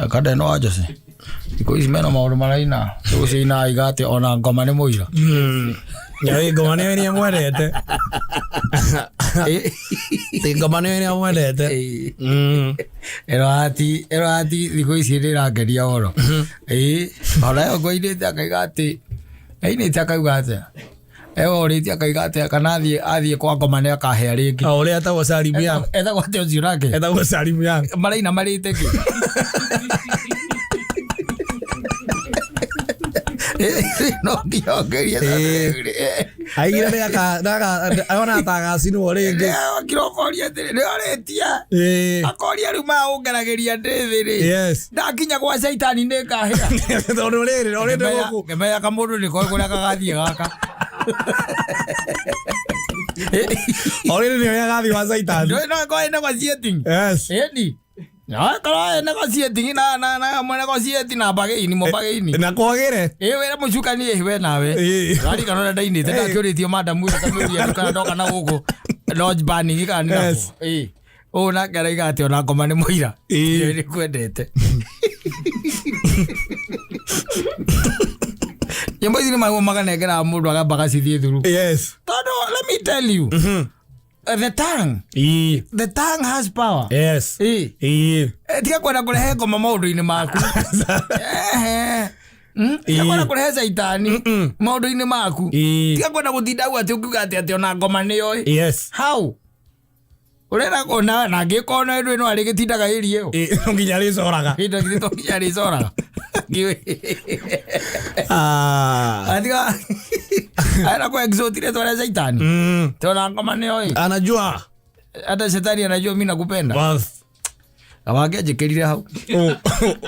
Kada ĩno wa Jose thikũ ici mena maũndũ maraina rũcio inaiga atĩ ona ngoma nĩ mũira. Nyoĩ ngoma nĩyo ĩrĩa mwendete. Ti ngoma nĩyo ĩrĩa mwendete. Ĩro ati ĩro ati thikũ ici nĩ ĩrangeria mũno. Ĩĩ ona yo ngũinĩte akaiga atĩ ainĩte akauga atĩa ewe ũrĩtie akaiga atĩa kana athiĩ kwa ngoma nĩ akahĩa rĩngĩ. O ũrĩa etagwo Salim Young. Etagwo atĩa ũcio nake? Etagwo Salim Young. Maraina marĩte kĩ? No nginya ongerie. Aigire nĩ ona ta agacinwo rĩngĩ. Kirokoria atĩrĩ nĩ orĩtie. Akoria rĩu maya ũngeragĩria ndĩ thĩ rĩ. Yes. Ndakinya gwa caitani nĩ ngahĩa. Tondũ rĩrĩ orĩte gũkũ. Ngĩmenya kamũndũ nĩ koĩ kũrĩa kagathiĩ gaka. Orĩrĩ nĩ ũrĩa agathiĩ gwa caitani. Ndũĩ no ĩkorwo ĩ negotiating. Yes. Ĩni. No ĩkorwo ĩ negotiating na na negotiate na bargain mo bargain. Na kwagĩre. Ĩ wĩra mũcukani ĩ we nawe. Ĩ. Rarikana ũrĩa ndainĩte ndakĩũrĩtio madamu ũyũ kamĩũria kana ndoka na gũkũ lodge banning kana nĩ Yes. nakũ. Ĩ. Ũũ nake araiga atĩ ona ngoma nĩ mũira. Ĩ. Nĩ kwendete. Nyĩmbo ici nĩ maguo makanengera mũndũ akamba agacithiĩ thuru. Yes. Tondũ let me tell you. The tongue. Ĩ. The tongue has power. Yes. Ĩ. Ĩ. Tiga kwenda kũrehe ngoma maũndũ-inĩ maku. Ehe. Tiga Ĩ. kwenda kũrehe caitani maũndũ-inĩ maku. Ĩ. Tiga kwenda gũtinda hau atĩ ũkiuga atĩ ona ngoma nĩyo ĩ. Yes. How? Ũrera ona na angĩkorwo na ĩndũ ĩno arĩ gĩtindaga ĩri ĩyo. Ĩ, no nginya rĩcoraga. Kĩndũ githĩ to nginya rĩcoraga. Ah. Atiga ara kwa exalt ile twara caitani. Tona ngoma nĩyo ĩ. Anajua. Hata shetani anajua mimi nakupenda. Bas. Awake anjĩkĩrire hau.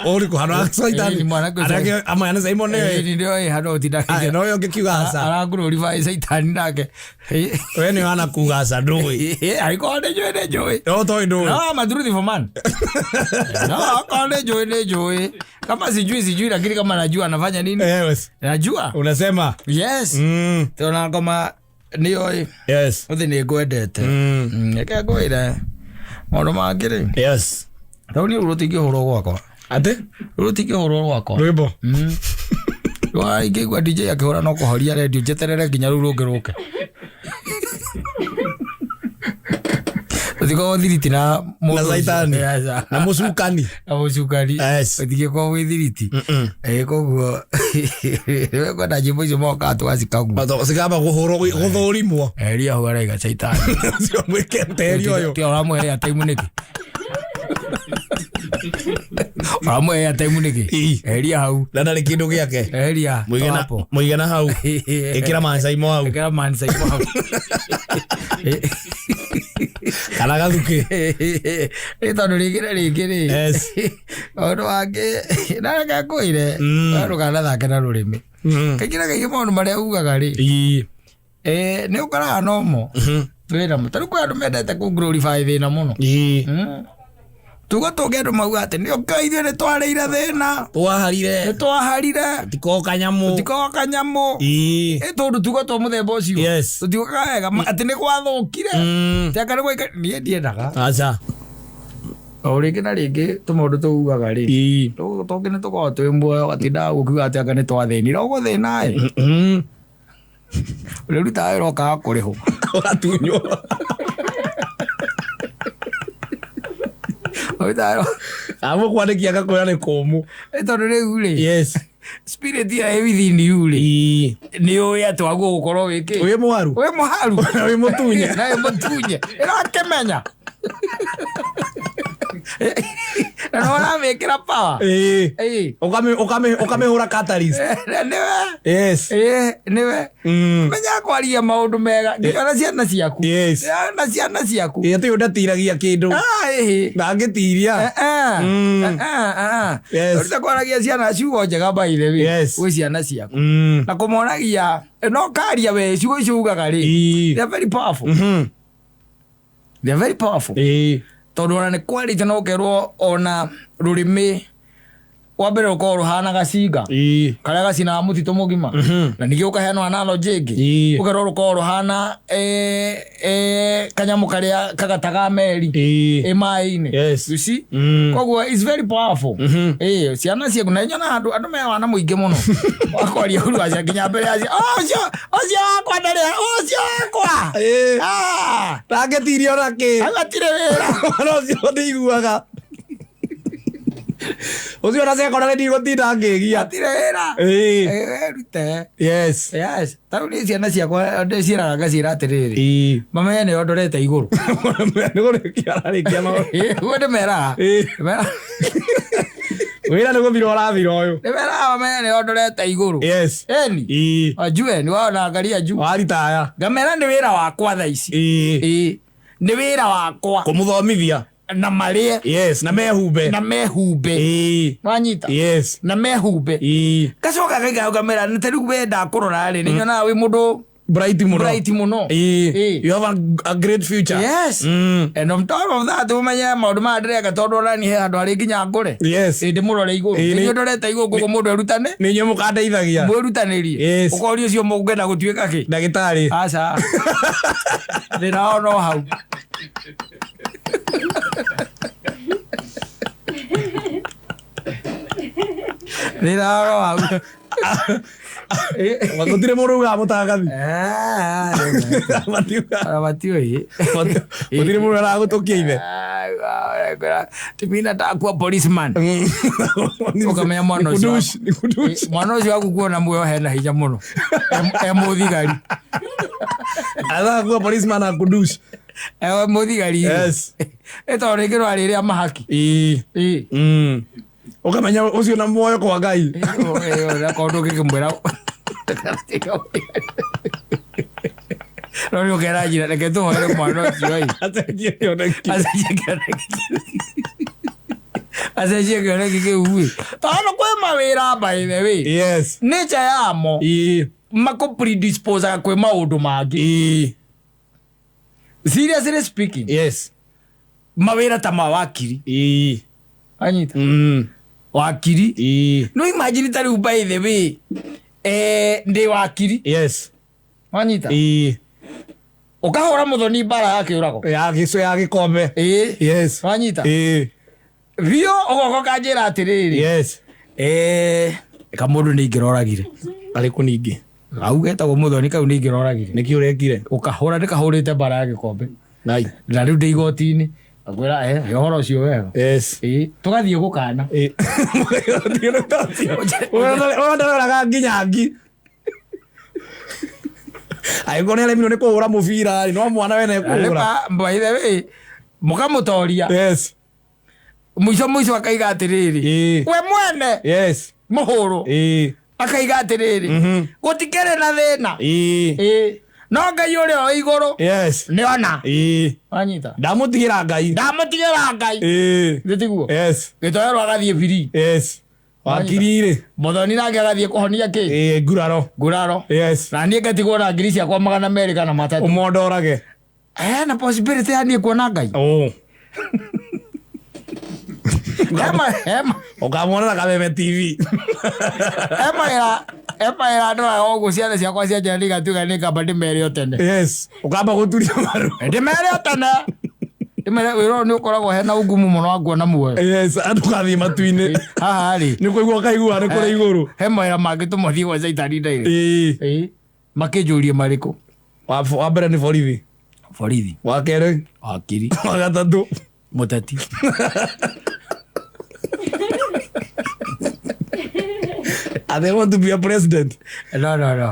Ũrĩkũ handũ ha Ĩ, caitani. ni mwanake ũcio. Anake amaya Simon nĩwe. Ĩ, nĩyo ĩ handũ ũtindaga. Aya no yo ngĩkiuga aca. Arangurũriba caitani nake. We nĩ wana kuga aca ndũĩ. Angĩkorwo nĩ njũĩ nĩ njũĩ. No toĩ ndũĩ. No, I'm a truthful man. No, akorwo nĩ njũĩ nĩ njũĩ. Kama sijui sijui, lakini kama najua anafanya nini? Yes. Najua. Unasema. Yes. Tona ngoma nĩyo ĩ. Yes. Ũthĩ nĩ ngwendete. Reke ngwĩre maũndũ mangĩ rĩ. Yes. Rĩu niĩ rũrũ rũtingĩhũrwo gwakwa. Atĩ? Rũrũ rũtingĩhũrwo gwakwa. Rwĩmbo. Wa ingĩigua DJ akĩhũra no kũhoria redio njeterere nginya rũu rũngĩ rũke. Ũtikorwo thiriti na mũndũ Na ũcio. caitani. Yes. Na mũcukani. Na mũcukani. Yes. Ũtingĩkorwo wĩ thiriti. Ĩ koguo nĩwe kwenda nyĩmbo icio mokaga tũgacikagua. Cikamba kũhũrwo gũthũrimwo. Eria hau araiga caitani. Ũcio mwĩkete eria ũyũ. Tiga ũramũhe airtime nĩkĩ? Ũramũhe airtime nĩkĩ? Ĩ. Eria hau. Na ndarĩ kĩndũ gĩake. Eria. Mũigana hapo. mũigana hau. Ĩkĩra mancaimo hau. Ĩkĩra mancaimo hau. Kana gathukĩ. Ĩ tondũ rĩngĩ na rĩngĩ rĩ. Yes. Maũndũ mangĩ na reke ngwĩre ndũkanathake na rũrĩmĩ. Kaingĩ na kaingĩ maũndũ marĩa ugaga rĩ. Ĩ. Nĩ ũkoraga nomo. Wĩna mo. Tarĩu kwĩ andũ mendete kũ glorify thĩna mũno. Ĩ. Tugo tũngĩ andũ mauga atĩ nĩ ũka ithuĩ nĩ twarĩire thĩna. Twaharire. Nĩ twaharire. Tiko kanyamũ. Tũtikoga kanyamũ. Ĩ. Ĩ tondũ tugo twa mũthemba ũcio. Yes. Tũtiũkaga wega atĩ nĩ gwathũkire. Tianga nĩ gwaika niĩ ndiendaga. Aca. O rĩngĩ na rĩngĩ tũmaũndũ tũugaga rĩ. Ĩ. Tũngĩ nĩ tũkoragwo twĩ muoyo ũgatinda ũkiuga atĩ anga nĩ twathĩnire. Ũgũthĩna ĩ. Ũrĩrutaga wĩra ũkaga kũrĩhwo. Ũgatunywo. Ũrutaga wĩra. Amũkwandĩkia agakwĩra nĩ kũmũ. Ĩ tondũ rĩu rĩ. Yes. Spirit ĩrĩa ĩ within you rĩ. Ĩ. Nĩ ũĩ atĩ waguo gũkorwo wĩ kĩ. Wĩ mũharu. Wĩ mũharu. Na wĩ mũtunye. Na wĩ mũtunye. Ĩrakĩmenya. Na nĩ ũramĩkĩra power. Ĩ. Ĩ. Ũkamĩhũra catalyst. Nĩwe. Yes. Ĩ, nĩwe. Menya kwaria maũndũ mega nginya na ciana ciaku. Yes. Na ciana ciaku. Ĩ atĩ ũyũ ndatiragia kĩndũ. Ah, ĩhĩ. Ndangĩtiria. Yes. Ũrute kwaragia ciana ciugo njega by the way. Yes. Gwĩ ciana ciaku. Na kũmonagia no karia we ciugo icio ugaga rĩ. Ĩ. They are very powerful. They are very powerful. Ĩ. Tondũ ona nĩ kwarĩte no ũkerwo ona rũrĩmĩ Wa mbere rũkoragwo rũhana gacinga Ĩĩ. karĩa gacinaga mũtitũ mũgima, na ningĩ ũkaheanwo analogy ĩngĩ, Ĩĩ. ũkerwo rũkoragwo rũhana kanyamũ karĩa kagataga meri Ĩĩ. ĩ maĩ-inĩ. Yes. You see? Koguo it's very powerful. Ciana ciaku na nyonaga andũ me wana mũingĩ mũno wa kwaria ũru wa ciana nginya mbere ya ciana. "Oh, ũcio wakwa ndarĩ, ũcio wakwa." Ĩĩ. Ah, Ndangĩtiria ona kĩ. hau hatirĩ wĩra. Mwana ũcio ndĩiguaga. Ũcio ona secondary ndigũtinda ngĩgia. Hatirĩ wĩra. Ĩĩ. Rute. Yes. Yes. Ta rĩu niĩ ciana ciakwa ndĩciĩraga ngaciĩra atĩrĩrĩ, Ĩĩ. mamenye nĩo ndorete igũrũ. Nĩ kũrĩkia ararĩkia maũndũ. Ũguo ndĩmeraga. Ĩĩ. Wĩra nĩ gũthira ũrathira ũyũ. Ndĩmeraga mamenye nĩo ndorete igũrũ. Yes. Ĩni. Ĩĩ. Wajue nĩ wona angaria juu. Waritaya. Ngamera nĩ wĩra wakwa thaa ici. Ĩĩ. Ĩĩ. Nĩ wĩra wakwa. Kũmũthomithia. Na marĩe. Yes. Na mehumbe. Na mehumbe. Ĩĩ. Wanyita? Yes. Na mehumbe. Ĩĩ. Gacoka gaikara ngamera nĩ ta rĩu we ndakũrora rĩ, nĩ nyonaga wĩ mũndũ Bright mũno. bright mũno. Ĩĩ. Ĩĩ. You have a great future. Yes. And on top of that, ũmenye maũndũ maya ndĩreka tondũ ona niĩ he handũ harĩ nginya ngũre. Yes. Ĩ ndĩmũrore igũrũ. Ĩĩ, Nĩ ndorete igũrũ koguo mũndũ erutane. Nĩ inyuĩ mũkandeithagia. Mwĩrutanĩrie. Yes. Ũkoria ũcio mũngĩenda gũtuĩka kĩ? Ndagĩtarĩ. Aca. Thĩna wao no hau. Thĩna wao no hau. Gũtirĩ mũndũ ugaga mũtangathi. Ah, Matiugaga. ona matiũĩ. Gũtirĩ mũndũ aragũtũkia ithe. Timina takuwa policeman. Ũkamenya mwana ũcio Nĩ kudush, nĩ kudush. Mwana ũcio waku kuona muoyo hena hinya mũno. E mũthigari. Anataka kuwa policeman akudush. E mũthigari. Yes. Ĩ tondũ rĩngĩ no arĩrĩa mahaki. Ĩĩ. Ĩ. Ũkamenya ũcio na muoyo kwa Ngai. Akorwo ndũngĩkĩmwĩra no nĩ ũkera njĩra reke tũhoere mwana ũcio ĩ. Acenjie kĩoneki. Acenjie kĩoneki kĩu. Acenjie kĩoneki kĩu ĩ. Tondũ kwĩ mawĩra by the way. Yes. Nature yamo Ĩĩ. makũ predisposaga kwĩ maũndũ mangĩ. Ĩĩ. Seriously speaking, Yes. mawĩra ta ma wakiri. Ĩĩ. Anyita. Wakiri. Ĩĩ. No imagine ta rĩu by the way, ndĩ wakiri. Yes. Wanyita. Ĩĩ. Ũkahũra mũthoni mbara ya kĩũrago. Ya gĩco ya gĩkombe. Ĩĩ. Yes. Wanyita. Ĩĩ. Biũ ũgoka ũkanjĩra atĩrĩrĩ. Yes. Kamũndũ nĩ ingĩroragire. Arĩkũ ningĩ? Kau getagwo mũthoni kau nĩ ingĩroragire. Nĩkĩ ũrekire? Ũkahũra ndĩkahũrĩte mbara ya gĩkombe. Nai. Na rĩu ndĩ igoti-inĩ. Ngakwĩra ũhoro ũcio wega. Yes. Ĩĩ. Tũgathiĩ gũkana. Ĩĩ. Ũyũ ndaroraga nginya ngi. Angĩkorwo nĩ aremirwo nĩ kũhũra mũbira rĩ, no mwana wene ekũhũra. Nĩma, by the way, mũkamũtoria. Yes. Mũico mũico akaiga atĩrĩrĩ. Ĩĩ. We mwene Yes. mũhũrwo. Ĩĩ. Akaiga atĩrĩrĩ. Gũtikĩrĩ na thĩna. Ĩĩ. Ĩĩ. No Ngai ũrĩa wĩ igũrũ Yes. nĩona. Ĩĩ. Wanyita. Ndamũtigĩra Ngai. Ndamũtigĩra Ngai. Ĩĩ. Nĩ tiguo? Yes. Gĩtoero agathiĩ biri. Yes. Wakiri rĩ. Mũthoni nake agathiĩ kũhonia kĩ? Ĩĩ, nguraro. Nguraro. Yes. Na niĩ ngatigwo na ngiri ciakwa 203. Ũmondorage. Na possibility ya niĩ kuona Ngai. Oh. Hema hema. Ũkamwona na Kameme TV. Hema ĩra ndoraga ũguo ciana ciakwa cia njera nĩigatuĩka nĩ ngamba ndĩmere o tene. Yes. Ũkamba gũturia maru. Ndĩmere o tene. Ndĩmere wĩra ũyũ nĩ ũkoragwo hena ũgumu mũno wa kuona muoyo. Yes, andũ kathiĩ matu-inĩ. Haha rĩ. Nĩ kũigua ũkaigua nĩ kũrĩ igũrũ. He mawĩra mangĩ tũmathiĩ gwa caitani direct. Ĩĩ. Ĩĩ. Makĩnjũrie marĩkũ? Wa mbere nĩ borithi. Borithi. Wa kerĩ. Wakiri. Wa gatatũ. Mũteti. And they want to be a president. No, no, no.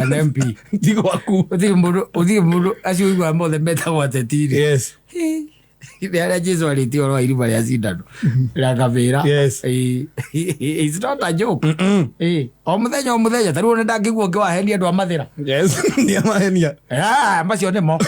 An MP. Ti gwaku. Gũtirĩ mũndũ, gũtirĩ mũndũ acio ũiguaga mothe metagwo ateti rĩ. Yes. Nĩ harĩa Jesũ arĩtie ũhoro wa irima rĩa cindano. Na ngamĩra. Yes. Ĩĩ. It's not a joke. Ĩĩ. O mũthenya o mũthenya ta rĩu ona ndangĩigua ngĩwahenia andũ a Mathĩra. Yes. Nĩ amahenia. Ah, macio nĩmo.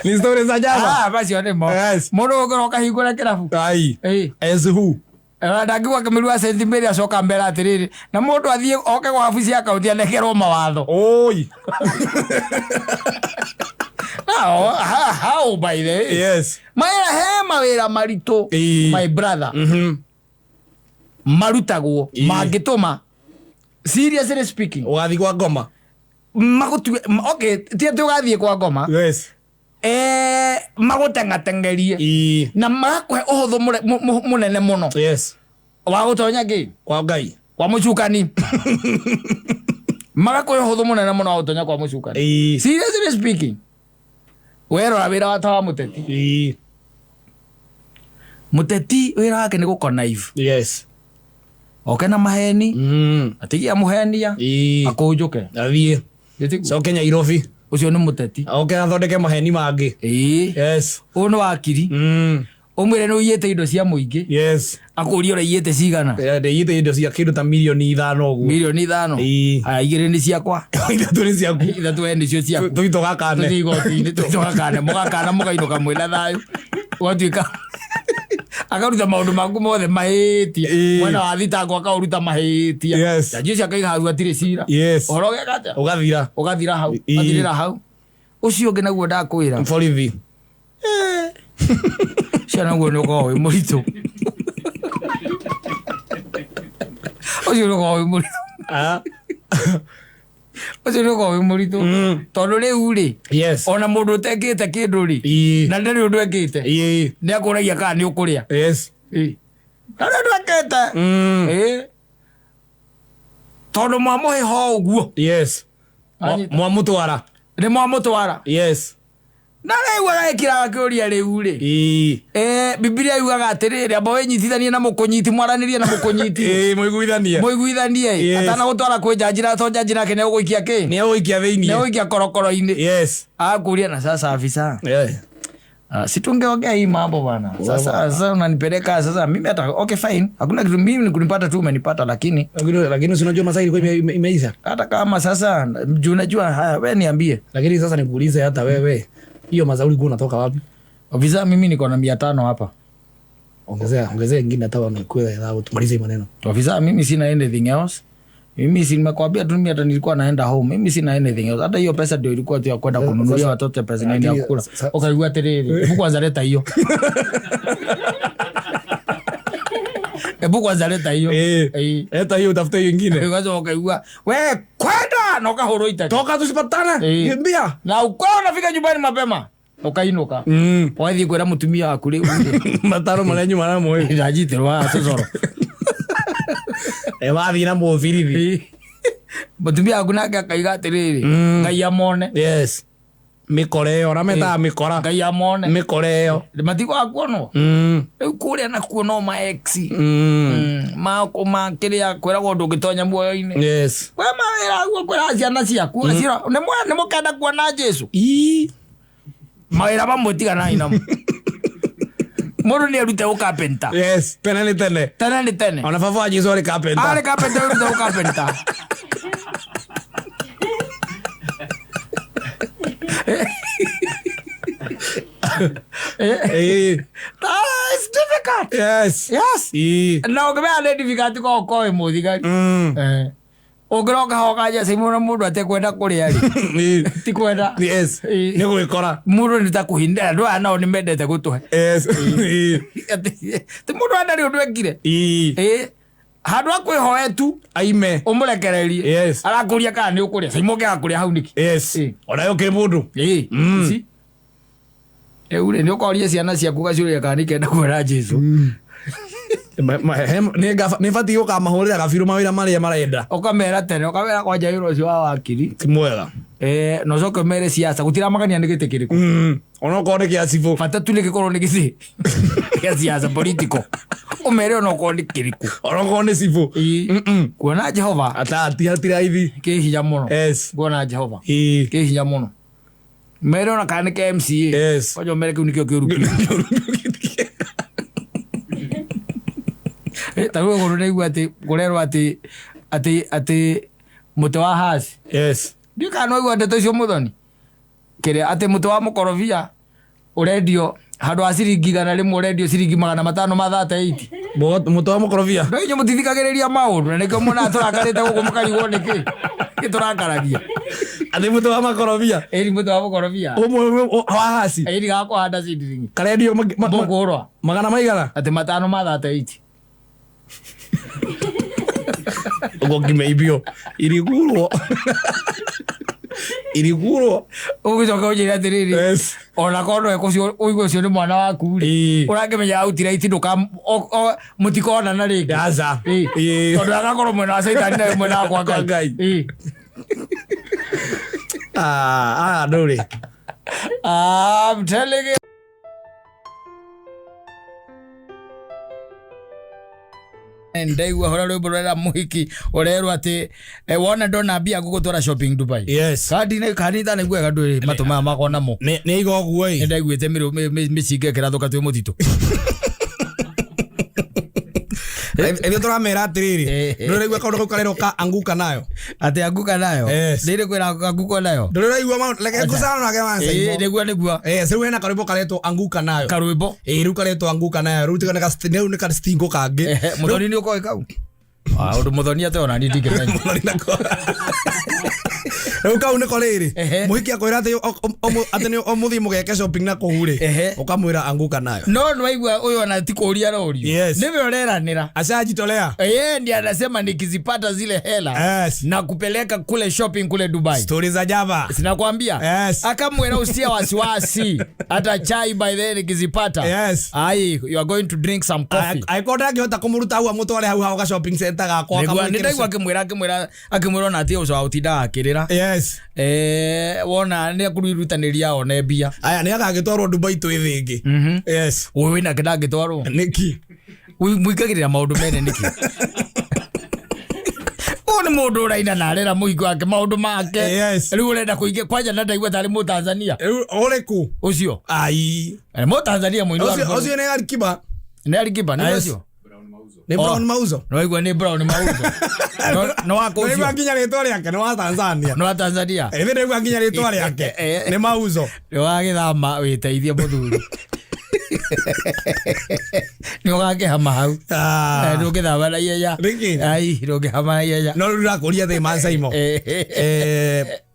Ni story za jaba. Ah, macio nĩmo. Yes. Mũndũ ũngĩroka ũkahingũra kĩrabu. Ai. Ĩĩ. As who? Ndangĩigua akĩmĩrua St. Mary acoka mbere atĩrĩrĩ na mũndũ athiĩ oke gwa wabici ya kaunti anekerwo mawatho. Oi. Na How by the way? Yes. Mawĩra, he mawĩra maritũ, my brother, marutagwo mangĩtũma, seriously speaking, Ũgathiĩ kwa ngoma. Magũtue, okay, ti atĩ ũgathiĩ kwa ngoma. Magũteng'ateng'erie na magakũhe ũhũthũ mũnene mũno wa gũtonya kĩ? Kwa Ngai. Kwa mũcukani. Magakũhe ũhũthũ mũnene mũno wa gũtonya kwa mũcukani. Seriously speaking, werora wĩra wa ta wa mũteti. Mũteti wĩra wake nĩ gũconnive, oke na maheni, atigia mũhenia, akũnjũke. Athiĩ. Gĩtiguo? Coke Nyairobi. Ũcio nĩ mũteti. Oke athondeke maheni mangĩ. Ĩĩ. Ũyũ nĩ wakiri. Ũmwĩre nĩ ũiyĩte indo cia mũingĩ, akũrie ũraiyĩte cigana. Ndĩiyĩte indo cia kĩndũ ta 5 mirioni ũguo. 5 mirioni. Aya, igĩrĩ nĩ ciakwa. Ithatũ nĩ ciaku. Ithatũ we nĩcio ciaku. Tũthiĩ tũgakane. Tũthiĩ igoti-inĩ, tũthiĩ tũgakane, mũgakana, mũkainũka mwĩna thayũ, ũgatuĩka akaruta maũndũ maku mothe mahĩtia. Mwena wa thitango akaũruta mahĩtia. Jaji ũcio akaiga hau hatirĩ cira. Ũhoro ũgeka atĩa? Ũgathira. Ũgathira hau. Ũgathirĩra hau. Ũcio ũngĩ naguo ndakwĩra, Borithi. Ũcio naguo nĩ ũkoragwo wĩ mũritũ. Ũcio nĩ ũkoragwo wĩ mũritũ. Ũcio nĩ ũkoragwo wĩ mũritũ, tondũ rĩu rĩ, ona mũndũ ũtekĩte kĩndũ rĩ, na ndarĩ ũndũ ekĩte, nĩ akũragia kana nĩ ũkũrĩa. Na nĩ ũndũ ekĩte. Tondũ mwamũhe ho ũguo. Anyita. Mwamũtwara. Nĩ mwamũtwara. Na rĩu agekĩra akĩũria rĩu rĩ, Bibilia yugaga atĩrĩrĩ, amba wĩnyitithanie na mũkũnyiti, mwaranĩrie na mũkũnyiti. Mũiguithanie. Mũiguithanie atanagũtwara kwĩ njanji, na to njanji nake nĩegũgũikia kĩ? Nĩ egũikia thĩiniĩ. Nĩegũikia korokoro-inĩ. Akũria na sasa afisa, si tungeongea hii mambo bana. Sasa unanipeleka sasa mimi hata, okay, fine, hakuna kitu, mimi ni kunipata tu umenipata, lakini Lakini si unajua masaa ilikuwa imeisha. Hata kama sasa juu unajua, haya, we niambie. Lakini sasa nikuulize, hata wewe hiyo masaa ulikuwa unatoka wapi? Ofisa, mimi niko na 500 hapa. Ongezea, ongezea ingine hata wanakuwa hesabu tumalize hii maneno. Ofisa, mimi sina anything else. Mimi si nimekwambia tu, mimi hata nilikuwa naenda home, mimi sina anything else. Hata hiyo pesa ndio ilikuwa tu ya kwenda kununulia watoto pesa nini ya Lakini kula. Ukaigua atiriri, hebu kwanza leta hiyo, hebu kwanza leta hiyo. Leta hiyo, utafute hiyo ingine. Kwanza ukaigua we kwenda na ukahurwo iteke. Toka tusipatane. Kimbia. Na ukawa unafika nyumbani mapema, ukainuka, wathiĩ kwĩra mũtumia waku rĩu rĩ, Mataro marĩa nyuma namo ĩ. Ndanyitĩrwo haha tũcoro. Wathiĩ na mũbirithi. Mũtumia waku nake akaiga atĩrĩrĩ, Ngai amone. Yes. Mĩkora ĩyo na metaga mĩkora. Ngai amone. Mĩkora ĩyo. Matigwaga kuonwo. Rĩu kũrĩa nakuo no maex ma kĩrĩa kwĩragwo ndũngĩtonya muoyo-inĩ. Kwĩ mawĩra guo kwĩra ciana ciaku nĩ mũkenda kuona Jesu. Mawĩra mamwe tiganai namo, mũndũ nĩ erute ũkapenta. Yes. Tene nĩ tene. Tene nĩ tene. Ona baba wa Jesu arĩ carpenter. Arĩ kapenta, erute ũkapenta. It's difficult. Na ũngĩmenya nĩ difficult ko ũkorwo wĩ mũthigari. Ũngĩroka hoka nja mũno mũndũ atekwenda kũrĩa rĩ, ti kwenda. Nĩ gwĩkora. Mũndũ nĩ ta kũhinda, andũ aya nao nĩ mendete gũtũhe. Ti mũndũ aya ndarĩ ũndũ ekire. Handũ ha kwĩhoe tu Aime. ũmũrekererie, arakũria kana nĩ ũkũrĩa caima, ũngĩaga kũrĩa hau nĩkĩ? Ona yo kĩ mũndũ. Ici rĩu rĩ, nĩ ũkoria ciana ciaku gaciũria kana nĩkenda kuona Jesu. Nĩ batiĩ gũkamahũrĩra gabiru mawĩra marĩa marenda. Ũkamera tene, ũkamera kwanja wĩra ũcio wa wakiri Ti mwega. Na ũcoke ũmere siasa gũtiramakania nĩ gĩtĩ kĩrĩkũ. Onokorwo nĩ kĩa cibũ. Bata tu nĩ gĩkorwo nĩ gĩtĩ gĩa siasa, political, ũmere onokorwo nĩ kĩrĩkũ. Onokorwo nĩ cibũ. Kuona Jehova Ata ti raithi. kĩ hinya mũno. Kuona Jehova kĩ hinya mũno, mere ona kana nĩ ka MCA. Kwanja ũmere kĩu nĩkĩo kĩũru biũ. Ta rĩu ũguo nĩigua atĩ kũrerwo atĩ mũtĩ wa haci, ndiũ kana nĩwaigua ndeto icio mũthoni, kĩrĩa atĩ mũtĩ wa mũkorobia ũrendio handũ ha ciringi 100 ũrendio ciringi 538. Mũtĩ wa mũkorobia. No inyuĩ mũtithikagĩrĩria maũndũ, na nĩkĩo muonaga tũrakarĩte gũkũ, mũkarigwo nĩkĩ kĩ tũrakaragia. Atä må tå wa makorobia. Ĩni mũtĩ wa mũkorobia. Ũmwe wa haci. Ĩni ga kũhanda seedling. Karendio Mũkũrwa. magana maigana. Atĩ matano ma 38. Ũguo ngimeibio irigurwo irigurwo. Ũgĩcoka ũnjĩre atĩrĩrĩ, Yes. ona korwo no ekũcio ũigue ũcio nĩ mwana waku rĩ, Ĩĩ. ũrakĩmenya outright ndũka mũtikonana rĩngĩ. Aca. Ĩĩ. Ĩĩ. Tondũ agakorwo mwena wa caitani nawe mwena wa kwa Kwa Ngai. Ngai. Ĩĩ. Ah, ah, ndũrĩ. I'm telling you. Ndaigua hora rwĩmbo rũrera mũhiki ũrerwo atĩ wona ndona mbia ngũgũtwara shopping Dubai. Yes. Kandi kandi ndanaigua wega ndũrĩ matũ maya makwa namo. Nĩ iga ũguo ĩ. Nĩndaiguĩte mĩcinga ĩkĩrathũka twĩ mũtitũ. Ithuĩ tũramera atĩrĩrĩ, Eh, eh. ndũrĩ ũraigua kaũndũ kau karerwo ka anguka nayo. Atĩ anguka nayo. Yes. Nĩ kwĩra anguka nayo. Ndũrĩ ũraigua maũndũ reke ngũcana nake Ĩĩ, Wancaimo. nĩguo nĩguo. Yes, rĩu hena karwĩmbo karetwo anguka nayo. Karwĩmbo. Ĩĩ, rĩu karetwo anguka nayo. Rĩu tiga nĩ rĩu nĩ kastingo kangĩ. Ehe, Mũthoni nĩ ũkoĩ kau? Ah, ũndũ mũthoni atĩ ona niĩ ndingĩmenya. Mũthoni nako. Rĩu kau nĩko rĩrĩ, Ehe. mũhiki akwĩra atĩ atĩ nĩ ũmũthiĩ mũgeke shopping na kũu rĩ, Ehe. ũkamwĩra anguka nayo. No nĩwaigua ũyũ ona ti kũũria arorio. Yes. Nĩwe ũreranĩra. Ashajitolea. Yeye ndiye anasema nikizipata zile hela Yes. na kupeleka kule shopping kule Dubai. Stori za Java. Sinakwambia. Yes. Akamwera usia wasiwasi. Hata chai by then nikizipata. Yes. Ai, you are going to drink some coffee. Angĩkorwo ndangĩhota kũmũruta hau amũtware hau hau ga shopping center gakwa Nĩguo akamwĩkĩra nĩndaigua akĩmwĩra akĩmwĩra akĩmwĩra ona atige gũcoka gũtindaga akĩrĩra. Yes. Wona nĩ akũrirutanĩria one mbia. Aya nĩ agagĩtwarwo Dubai twĩ thĩ ĩngĩ. Yes. Ũyũ wĩnake ndangĩtwarwo. Nĩkĩ? Mũingagĩrĩra maũndũ mene nĩkĩ? Ũyũ nĩ mũndũ ũraina na arera mũhiki wake maũndũ make. Yes. Rĩu ũrenda kũingĩ kwanja na ndaigua tarĩ Mũtanzania. Rĩu ũrĩkũ? Ũcio. Ai. Mũtanzania mũini wa Ũcio rwĩmbo. ũcio nĩ Alikiba. Nĩ Alikiba nĩ Yes. ũcio. Nĩ Brown Mauzo. Nĩwaigua nĩ Brown Mauzo. Nĩ waka Nĩwaigua ũcio. nginya rĩtwa rĩake nĩ wa Tanzania. Nĩ wa Tanzania. Ĩthĩ ndĩraigua nginya rĩtwa rĩake nĩ Mauzo. Nĩ wagĩthama wĩteithie mũthuri. Nĩ ũgakĩhama hau. Ah. Ndũngĩthama na ihenya. Nĩkĩ? Ai, ndũngĩhama na ihenya. No rĩu ndĩrakũria thĩ Mansaimo.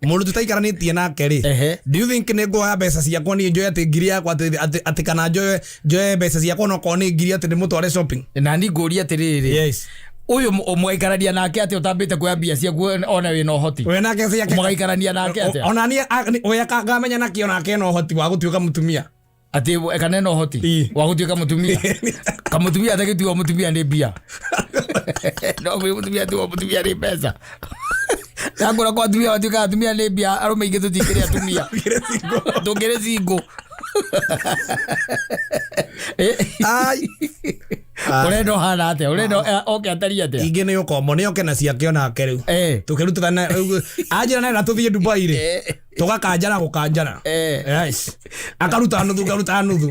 Mũndũ tũtaikaranĩtie nake rĩ, Ehe. do you think nĩ nguoya mbeca ciakwa niĩ njoe atĩ ngiri yakwa atĩ kana njoe mbeca ciakwa onokorwo nĩ ngiri atĩ ndĩmũtware shopping? Na ni ngũria atĩrĩrĩ, Yes. ũyũ mũgaikarania nake atĩa ũtambĩte kuoya mbia ciaku one wĩna ũhoti? We nake ciake Mũgaikarania nake atĩa? ona niĩ we ngamenya nakĩ onake ena ũhoti wa gũtuĩka mũtumia. Atĩ kana ena ũhoti Ii. wa gũtuĩka mũtumia? Kamũtumia atagĩtuo mũtumia nĩ mbia. No kwĩ mũtumia atuo mũtumia nĩ mbeca. Ndakũra kwa atumia matuĩkaga atumia nĩ mbia, arũme aingĩ tũtingĩrĩ atumia. Tũngĩrĩ single. Ai. Ũrenda ũhana atĩa? Ũrenda oke atariĩ atĩa? Ingĩ nĩ ũkombo nĩ oke na ciake onake rĩu. Tũkĩrutithana rĩu anjĩra nenda tũthiĩ Dubai rĩ, tũgakanjana gũkanjana. Yes. Akaruta nuthu ngaruta nuthu.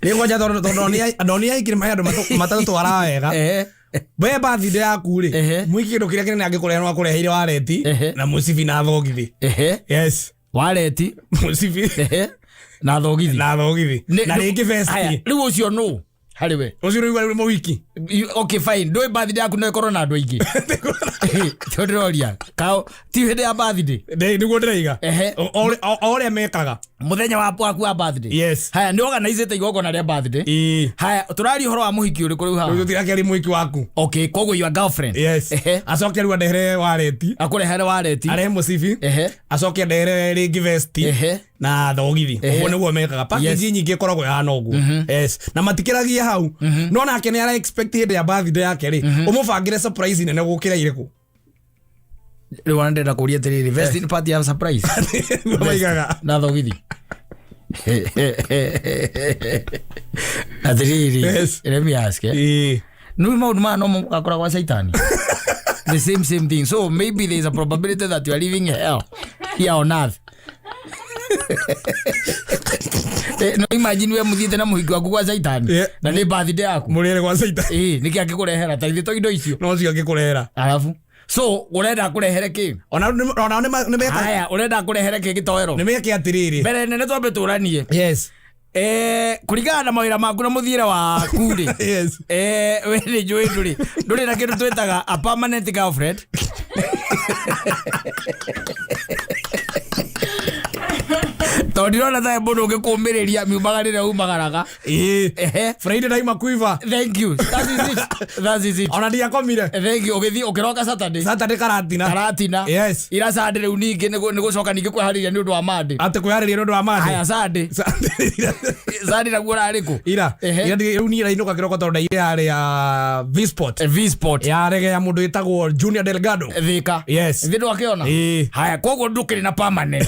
Nĩ ngwanja tondũ ndonire ahiki nĩ andũ matatũtwaraga wega. We birthday yaku rĩ, mũhiki kĩndũ kĩrĩa kĩnene angĩkũrehe no akũreheire wareti na mũcibi na thogithi. Yes. Wareti. Mũcibi Na thogithi. na thogithi. Na rĩngĩ vesti. Rĩu ũcio nũ harĩ we? Ũcio rĩu rĩu mũhiki. Okay, fine. Ndũĩ birthday yaku no ĩkorwo na andũ aingĩ. Tondũ ndĩroria. Kao ti hĩndĩ ya birthday. Nĩguo ndĩraiga. Ehe. O ũrĩa mekaga. Mũthenya waku wa birthday. Yes. Haya, nĩ organizĩte igongona rĩa birthday. Ĩĩ. Haya, tũraria ũhoro wa mũhiki ũrĩkũ rĩu Rĩu haha? tũtirakĩaria mũhiki waku. Okay, koguo your girlfriend. Yes. Ehe. Acoke rĩu andehere wareti. Akũrehere wareti. Arehe mũcibi. Ehe. Acoke andehere rĩngĩ vesti. Ehe. Na thogithi. Ehe. Ũguo nĩguo mekaga. Package nyingĩ ĩkoragwo ĩhana ũguo. Yes. Na matikĩragia hau. No nake nĩ ara expect hĩndĩ ya birthday yake rĩ, ũmũbangĩre surprise nene gũkĩra irĩkũ. Rĩu ona ndĩrenda kũria atĩrĩrĩ, vesti nĩ part ya surprise. Nĩguo maigaga. Na thogithi. Atĩrĩrĩ, Yes. let me ask, eh. Ĩĩ. Nĩ maũndũ maya no mũgakora gwa caitani. The same thing. So maybe there is a probability that you are living hell here on earth. No imagine we mũthiĩte na mũhiki waku gwa caitani Yeah. na nĩ birthday yaku. Mũrĩre gwa caitani. Ĩĩ, nĩkĩ angĩkũrehera ta ithe to indo icio. No cio angĩkũrehera. Alafu so ũrenda akũrehere kĩ? Ona onao nĩ meka Haya, ũrenda akũrehere kĩ gĩtoero? nĩ meke atĩrĩrĩ. Mbere nene twambe tũranie. Yes. Kũringana na mawĩra maku na mũthiĩre waku rĩ. Yes. We nĩ njũĩ ndũrĩ na kĩndũ twĩtaga a permanent girlfriend. Tondũ ndirona ta mũndũ ũngĩkũmĩrĩria miumagarĩre umagaraga. Ĩĩ. Ehe. Friday ndaima kuiva. Thank you. That is it. That is it. Ona ndiakomire. Thank you. Ũgĩthiĩ ũkĩroka Saturday. Saturday karatina. Karatina. Yes. Ira Sunday rĩu ningĩ nĩ gũcoka ningĩ kwĩharĩria nĩ ũndũ wa Monday. Atĩ kwĩharĩria nĩ ũndũ wa Monday. Haya Sunday. Sunday naguo ũrarĩ kũ? Ira. Ehe. Ira rĩu niĩ ndainũka kĩroko tondũ ndaire harĩa V-Sport. V-Sport. Ya rege ya mũndũ wĩtagwo Junior Delgado. Thika. Yes. Thĩ ndwakĩona? Ĩĩ. Haya koguo ndũkĩrĩ na permanent.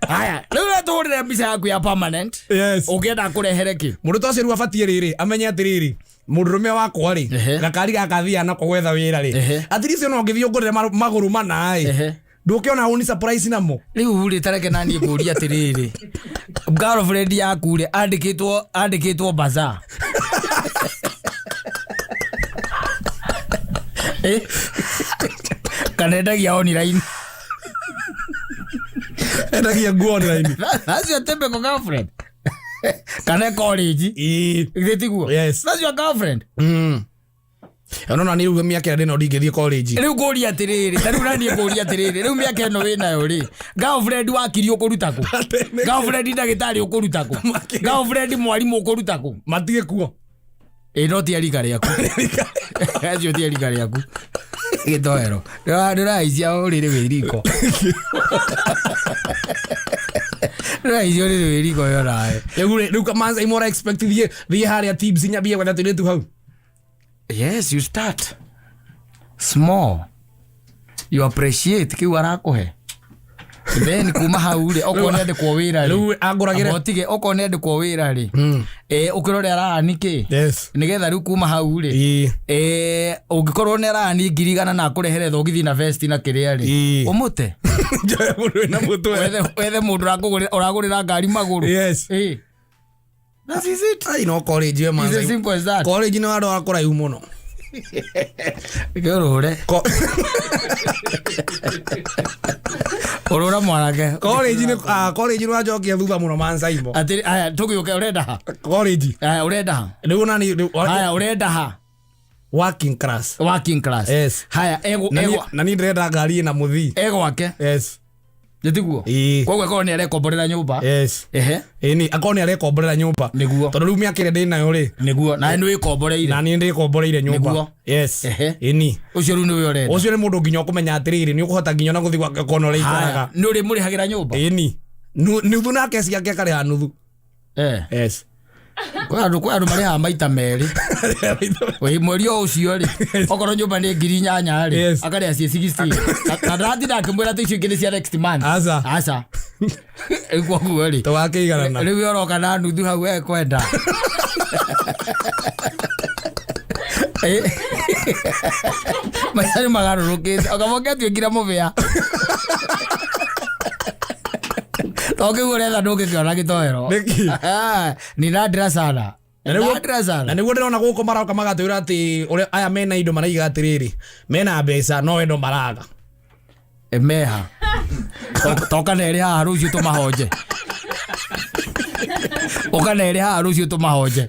Haya rĩu no tũhũrĩre mbica yaku ya permanent. Yes. Ũngĩenda kũrehere kĩ? Mũndũ ta ũcio rĩu abatiĩ rĩrĩ amenye atĩrĩrĩ mũndũrũme wakwa rĩ Ehe. gakari gaka thiaga nako gwetha wĩra rĩ Ehe. at least ona ũngĩthiĩ ũngũrĩre magũrũ mana ĩ Ehe. ndũkĩona ũni surprise namo. Rĩu rĩ tareke naniĩ ngũrie atĩrĩrĩ, girlfriend yaku rĩ andĩkĩtwo bazaar. Eh? Kana endagia online. Endagia nguo online. That's your typical girlfriend. Kana college. Ĩĩ. Githĩ tiguo? Yes. That's your girlfriend. Ona nĩ rĩu mĩaka ĩrĩa ndĩnayo ndingĩthiĩ college. Rĩu ngũria atĩrĩrĩ, ta rĩu naniĩ ngũria atĩrĩrĩ, rĩu mĩaka ĩno wĩnayo rĩ, girlfriend wakiri ũkũruta kũ? Girlfriend ndagĩtarĩ ũkũruta kũ? Girlfriend mwarimũ ũkũruta kũ? Matige kuo. Ĩ no ti rika rĩaku. Acio ti rika rĩaku. Gĩtoero. Ndĩraicia ũrĩrĩ wĩ riko. Ndĩraicia ũrĩrĩ wĩ riko yo nawe. Rĩu rĩ, rĩu kamanza imora expect thiĩ harĩa tips nyambie gwetha tũirĩtu hau. Yes, you start small. You appreciate kĩu arakũhe. Then kuma hau rĩ, okorwo nĩ andĩkwo wĩra rĩ. Rĩu angũragĩre. Amba ũtige okorwo nĩ andĩkwo wĩra rĩ. Ũkĩrore arani kĩ? Yes. Nĩgetha rĩu kuma hau rĩ. Ĩĩ. Ũngĩkorwo nĩ arani 100,000 na akũrehere thogithi na vesti na kĩrĩa rĩ. Ĩĩ. Ũmũte. Njoe mũndũ wĩna mũtwe. Wethe mũndũ ũragũrĩra ngari magũrũ. Yes. Ĩĩ. That is it. Ai no college we It's manza. as simple as that. College nĩ wandwara kũraihu mũno. Kĩũrũre. Ũrũra mwanake. College nĩ college nĩ wanjokia thutha mũno manzaimo. Atĩrĩ, aya tũgĩũke ũrenda ha? College. Aya ũrenda ha? Rĩu ona ni Haya ũrenda ha? Working class. Working class. Yes. Haya Na niĩ ndĩrenda ngari ĩna mũthii. egwake. Yes. Nĩtiguo? Ĩĩ. Koguo akorwo nĩ arekomborera nyũmba. Yes. Ehe. Ĩni akorwo nĩ arekomborera nyũmba. Nĩguo. Tondũ rĩu mĩaka ĩrĩa ndĩnayo rĩ. Nĩguo. Nawe nĩ wĩkomboreire. Na niĩ ndĩkomboreire nyũmba. Nĩguo. Yes. Ehe. Ĩni. Ũcio rĩu nĩwe ũrenda. Ũcio nĩ mũndũ nginya ũkũmenya atĩrĩrĩ nĩ ũkũhota nginya ona gũthiĩ gwake kona ũrĩa Haya, ikaraga. nĩ ũrĩmũrĩhagĩra nyũmba? Ĩni. Nuthu nake ciake akarĩha nuthu. Eh. Yes. Kwĩ andũ marĩhaga maita merĩ. Wĩ mweri o ũcio rĩ, okorwo nyũmba nĩ 8,000 rĩ, Yes. akarĩha ciĩ 16. Na ndaratinda akĩmwĩra atĩ icio ingĩ nĩ cia next month. Aca. Aca. Rĩu koguo rĩ, Tũgakĩiganana. rĩu we ũroka na nuthu hau ekwenda. Maica nĩ magarũrũkĩte. Okamoke atuĩkire mũbĩa. To kĩu ũretha ndũngĩkĩona gĩtoero. Nĩkĩ? Ni nadra sana. Na nĩguo- Nadra sana. Na nĩguo ndĩrona gũkũ maroka magatwĩra atĩ ũrĩa aya mena indo maraiga atĩrĩrĩ mena mbeca no wendo maraga. Meha. Toka na ĩrĩ haha rũciũ tũmahonje. Ũka na ĩrĩ haha rũciũ tũmahonje.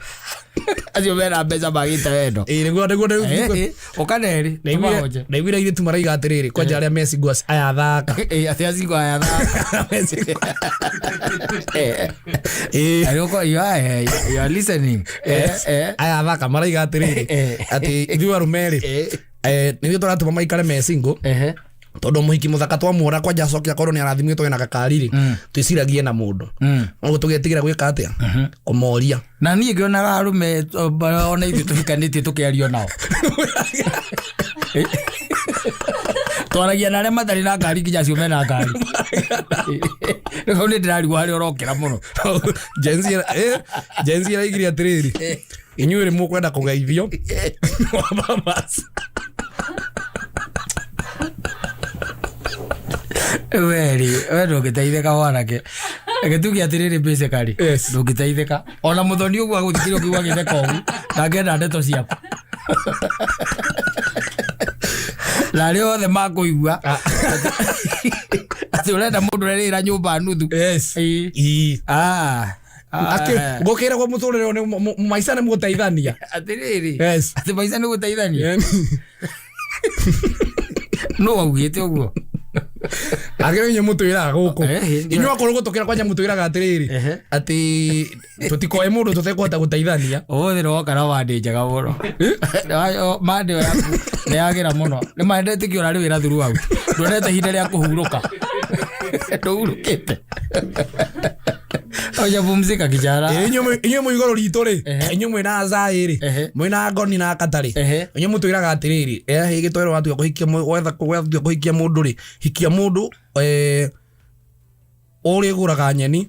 Acio mena mbeca magĩte wendo. Ĩĩ nĩguo nĩguo Ũka na ĩrĩ tũmahonje. ndaiguire airĩtu maraiga atĩrĩrĩ kwanja arĩa me single aya athaka. Atĩ acingo aya thaka. Ĩĩ. Arĩũko you are listening. Yes. Aya athaka maraiga atĩrĩrĩ atĩ ithuĩ arũme rĩ nĩithuĩ tũratũma maikare me single Ehe. tondũ mũhiki mũthaka twamuona kwanja acoke akorwo nĩ arathimĩtwo ena gakari rĩ twĩciragie na mũndũ ũguo tũgetigĩra gwĩka atĩa kũmoria. Na niĩ ngĩonaga arũme ona ithuĩ tũhikanĩtie tũkĩario nao. Twaragia na arĩa matarĩ na ngari nginya acio mena ngari. Rĩu hau nĩ ndĩrarigwo harĩa ũrokĩra mũno. Gen Z ĩraigire atĩrĩrĩ inyuĩ rĩ mũkwenda kũgeithio Weri, we ndũngĩteithĩka mwanake. Reke tuge atĩrĩrĩ basically. Yes. Ndũngĩteithĩka. Ona mũthoni ũguo agũthikĩrĩria ũkĩigua agĩtheka ũguo, ndangĩenda ndeto ciaku. Na arĩa othe makũigua atĩ ũrenda mũndũ ũrerĩra nyũmba nuthu. Yes. Ĩĩ. Ĩĩ. Ah. Ngũkĩragwo mũtũrĩre ũyũ nĩ maica nĩ mũgũteithania. Atĩrĩrĩ. Yes. Atĩ maica nĩ gũteithania. No augĩte ũguo. Agä inyuä må twä raga gå kå Eh, inyuä akorwo gå tå kä ra kwanja må twä raga atä rä rä Ehe. atä tå tikoe må ndå tå tekåhota gå teithania. Ũmũthĩ nĩwoka na mandĩ njega mũno. Mandĩ ĩyo yaku nĩ yagĩra mũno. Nĩ ma ndetĩkia ũrarĩ wĩra throughout. Ndwonete ihinda rĩa kũhurũka. Ndũhurũkĩte. Hujapumzika kijana. Inyuä må igå rå ritå rä, inyuä mwä na acaä rä, Ehe. mwä na ngoni na katarä, Ehe. inyuä må twä raga atä rä rä hä gä twerwo watua kå hikia må ndå rä, hikia må ndå å rä gå raga nyeni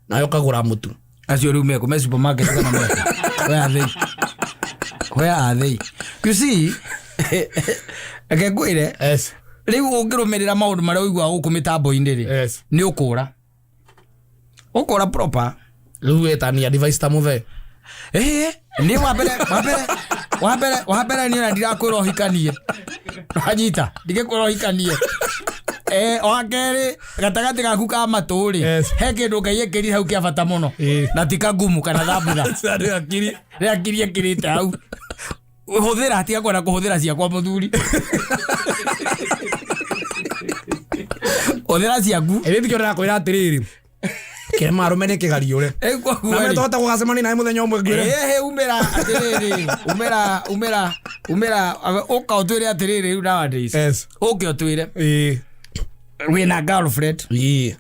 nawe å kagå ra må tu. Acio rĩu mekũ me supermarket kana mekũ? Where are they? Where are they? You see, reke ngwĩre, Yes. rĩu ũngĩrũmĩrĩra maũndũ marĩa ũiguaga gũkũ mĩtambo-inĩ rĩ, Yes. nĩ ũkũra. Ũkũra proper. Rä u wetania device ta må thee. Ĩĩ, nĩ wambere wambere wambere wambere niĩ ona ndirakwĩra ũhikanie. Wanyita, ndingĩkwĩra ũhikanie. Wa kerĩ, gatagatĩ gaku ka matũ rĩ, Yes. he kĩndũ Ngai ekĩrire hau kĩa bata mũno. Ĩĩ. Na ti kagumu kana thambutha. Akiri. Rĩa kiri ekĩrĩte hau. Hũthĩra, tiga kwenda kũhũthĩra ciakwa mũthuri. Hũthĩra ciaku. Ä rä tikio ndärakwä ra atä rä rä kä marå me nä kä gariå re Rĩu koguo na rĩ, me tåhota gå gacemania nawe må thenya å mwe ngwä re. Ehe, umĩra atĩrĩrĩ, umĩra umĩra umĩra, ũka ũtwĩre atĩrĩrĩ rĩu nowadays. Yes. Ũke ũtwĩre Ĩĩ. wĩna girlfriend Ĩĩ.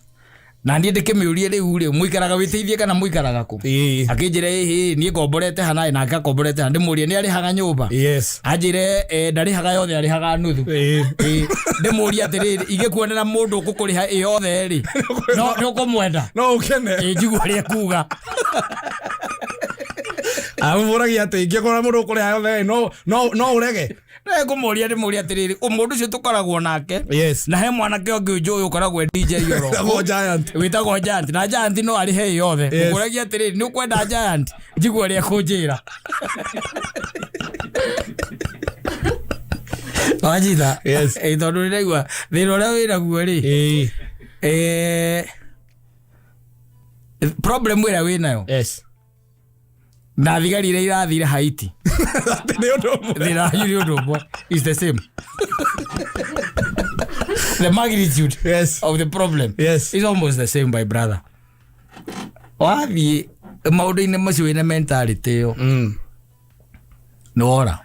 na niĩ ndĩkĩmĩũrie rĩu rĩ, mũikaraga wĩteithie kana mũikaraga kũ? Ĩĩ. Akĩnjĩra ĩhĩ, niĩ ngomborete hana nake akomborete hana, ndĩmũrie nĩ arĩhaga nyũmba? Yes. Anjĩre ndarĩhaga yothe, arĩhaga nuthu. Ĩĩ. Ĩĩ, ndĩmũrie atĩrĩrĩ, ingĩkuonera mũndũ ũkũkũrĩha ĩ yothe rĩ, no nĩ ũkũmwenda? No å kene. Ĩ, njigua ũrĩa ekuga. Amå ragia atä ingä kora må ndå å kå rä ha yothe no å rege. Ngũmũria ndĩmũrie atĩrĩrĩ, mũndũ ũcio tũkoragwo nake Yes. na he mwanake ũngĩ ũnjũĩ ũkoragwo e DJ oro Wĩtagwo Giant. wĩtagwo Giant, na Giant no arĩhe ĩ yothe. Yes. Ngũragia atĩrĩrĩ, nĩ ũkwenda Giant? Njigua ũrĩa ekũnjĩra. Wanyita? Yes. Ĩ, tondũ nĩndĩraigua thĩna ũrĩa wĩnaguo rĩ, Ĩĩ. problem ĩrĩa wĩnayo Yes. na thigari iria irathire Haiti, Atĩ nĩ ũndũ ũmwe. thĩna wanyu nĩ ũndũ ũmwe, is the same, the magnitude Yes. of the problem Yes. is almost the same, my brother. Wathiĩ maũndũ-inĩ macio wĩna mentality ĩyo, Mm. nĩ wora.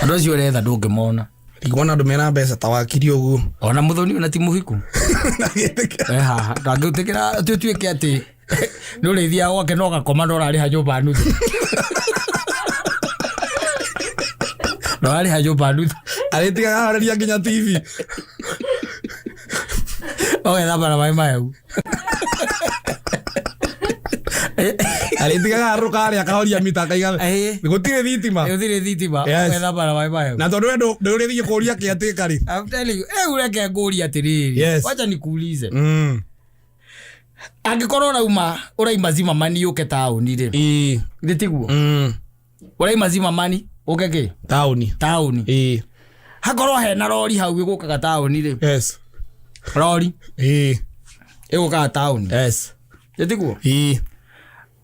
Andũ acio ũretha ndũngĩmona. Ndikuona andå mena mbeca ta wakiri å guo. Ona mũthoni ona ti mũhiku e haha, ndangĩtĩkĩra atĩ ũtuĩke atĩ nĩ ũrĩthiaga gwake no ũgakoma na ũrarĩha nyũmba nuthu, na ũrarĩha nyũmba nuthu. Arä tigaga harä nginya TV. Ũgethamba na maĩ mahehu. Arä tigaga harå karä akahoria mita akaiga Ĩĩ. gå tirä thitima. Gũtirĩ thitima. Yes. Ũgethamba na maĩ mahehu. Na tondå we ndå rä thiä kå ria kä atä karä. I'm telling you, rĩu reke ngũrie atĩrĩrĩ. Yes. Wacha nikuulize. Angĩkorwo ũrauma ũraima Zimmerman ũke taũni rĩ, githĩ tiguo? Ũraima Zimmerman ũke kĩ? Taåni. Taũni. Ĩĩ. Hakorwo hena rori hau ĩgũkaga taũni rĩ, Yes. rori Ĩĩ. ĩgũkaga taũni. Yes. Githĩ tiguo? Ĩĩ.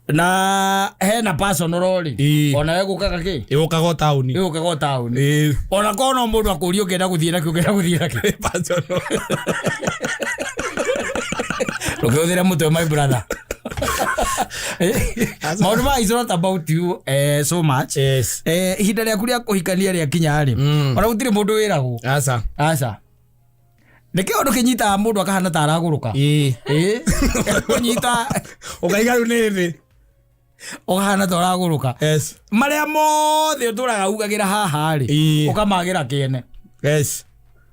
Na hena personal rori Ĩĩ. ona ĩgũkaga kĩ? Ĩgũkaga o taũni. Ĩgũkaga o taũni. Ĩĩ. Ona korwo no mũndũ akũrie ũngĩenda gũthiĩ nakĩ, ũngĩenda gũthiĩ nakĩ? Personal. Ndũkĩhũthĩre mũtwe, my brother. Maũndũ maya is not about you so much. Yes. Ihinda rĩaku rĩa kũhikania rĩakinya rĩ, ona gũtirĩ mũndũ wĩragwo. Aca. Aca, nĩkĩ ũndũ kĩnyitaga mũndũ akahana ta aragũrũka? Ĩĩ. Ĩ, kũnyita Ũkaiga rĩu nĩ thĩ. ũkahana ta ũragũrũka. Yes. Marĩa mothe ũtũraga ugagĩra haha rĩ, Ĩĩ. ũkamagĩra kĩene. Yes.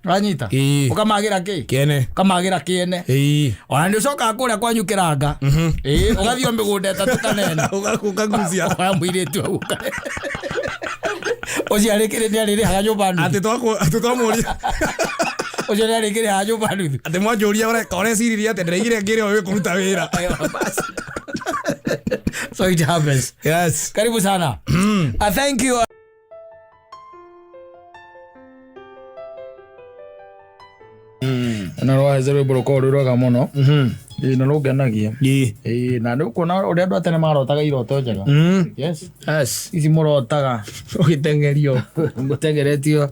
Wanyita? Ĩĩ. Ũkamagĩra kĩ? Kĩene. Ũkamagĩra kĩene. Ĩĩ. Ona nĩ ũcokaga kũrĩa kwanyu kĩranga. Ĩĩ, ũgathiĩ o mĩgũnda ĩtatũ kanene. Ũkagucia. Ũkoya mũirĩtu hau ũcio arĩkĩrĩ nĩ arĩrĩhaga nyũmba nuthu. Atĩ twamũria. Ũcio nĩ arĩkĩrĩhaga nyũmba nuthu. Atĩ mwanjũria ũreciririe atĩ ndĩraigire ngĩrĩ ũyũ kũruta wĩra. So it happens. Yes. Karibu sana. Thank you. Na rwaheze rwĩmbo rũkoragwo rwĩ rwega mũno. Ĩĩ, na nũngenagia. Ĩĩ. Ĩĩ, na nĩ ũkuona ũrĩa andũ a tene marotaga iroto njega. Yes. Yes. Ici mũrotaga. Ũgĩteng'erio. Mũteng'eretio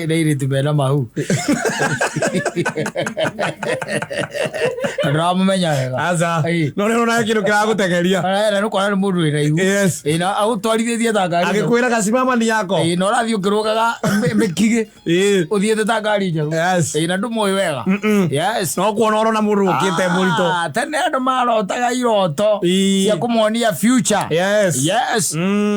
nĩ airĩtu mena mahu. Na ndũramũmenya wega. Aca. Ĩĩ. No nĩ ũrona kĩndũ kĩragũteng'eria. Na nĩ ũkona nĩ mũndũ wĩna ihu. Yes. Ĩĩ, na agũtwarithĩtie ta ngari. Agĩkwĩra gasimama ni yako. Ĩĩ, na ũrathiĩ ũkĩrũgaga mĩkigĩ. Ĩĩ. Ũthiĩte ta ngari njerũ. Yes. Ĩĩ, na ndũmũĩ wega. Yes. No kuona ũrona mũndũ ũkĩte mũritũ. Ah, tene andũ marotaga iroto Ĩĩ. cia kũmonia future. Yes. Yes.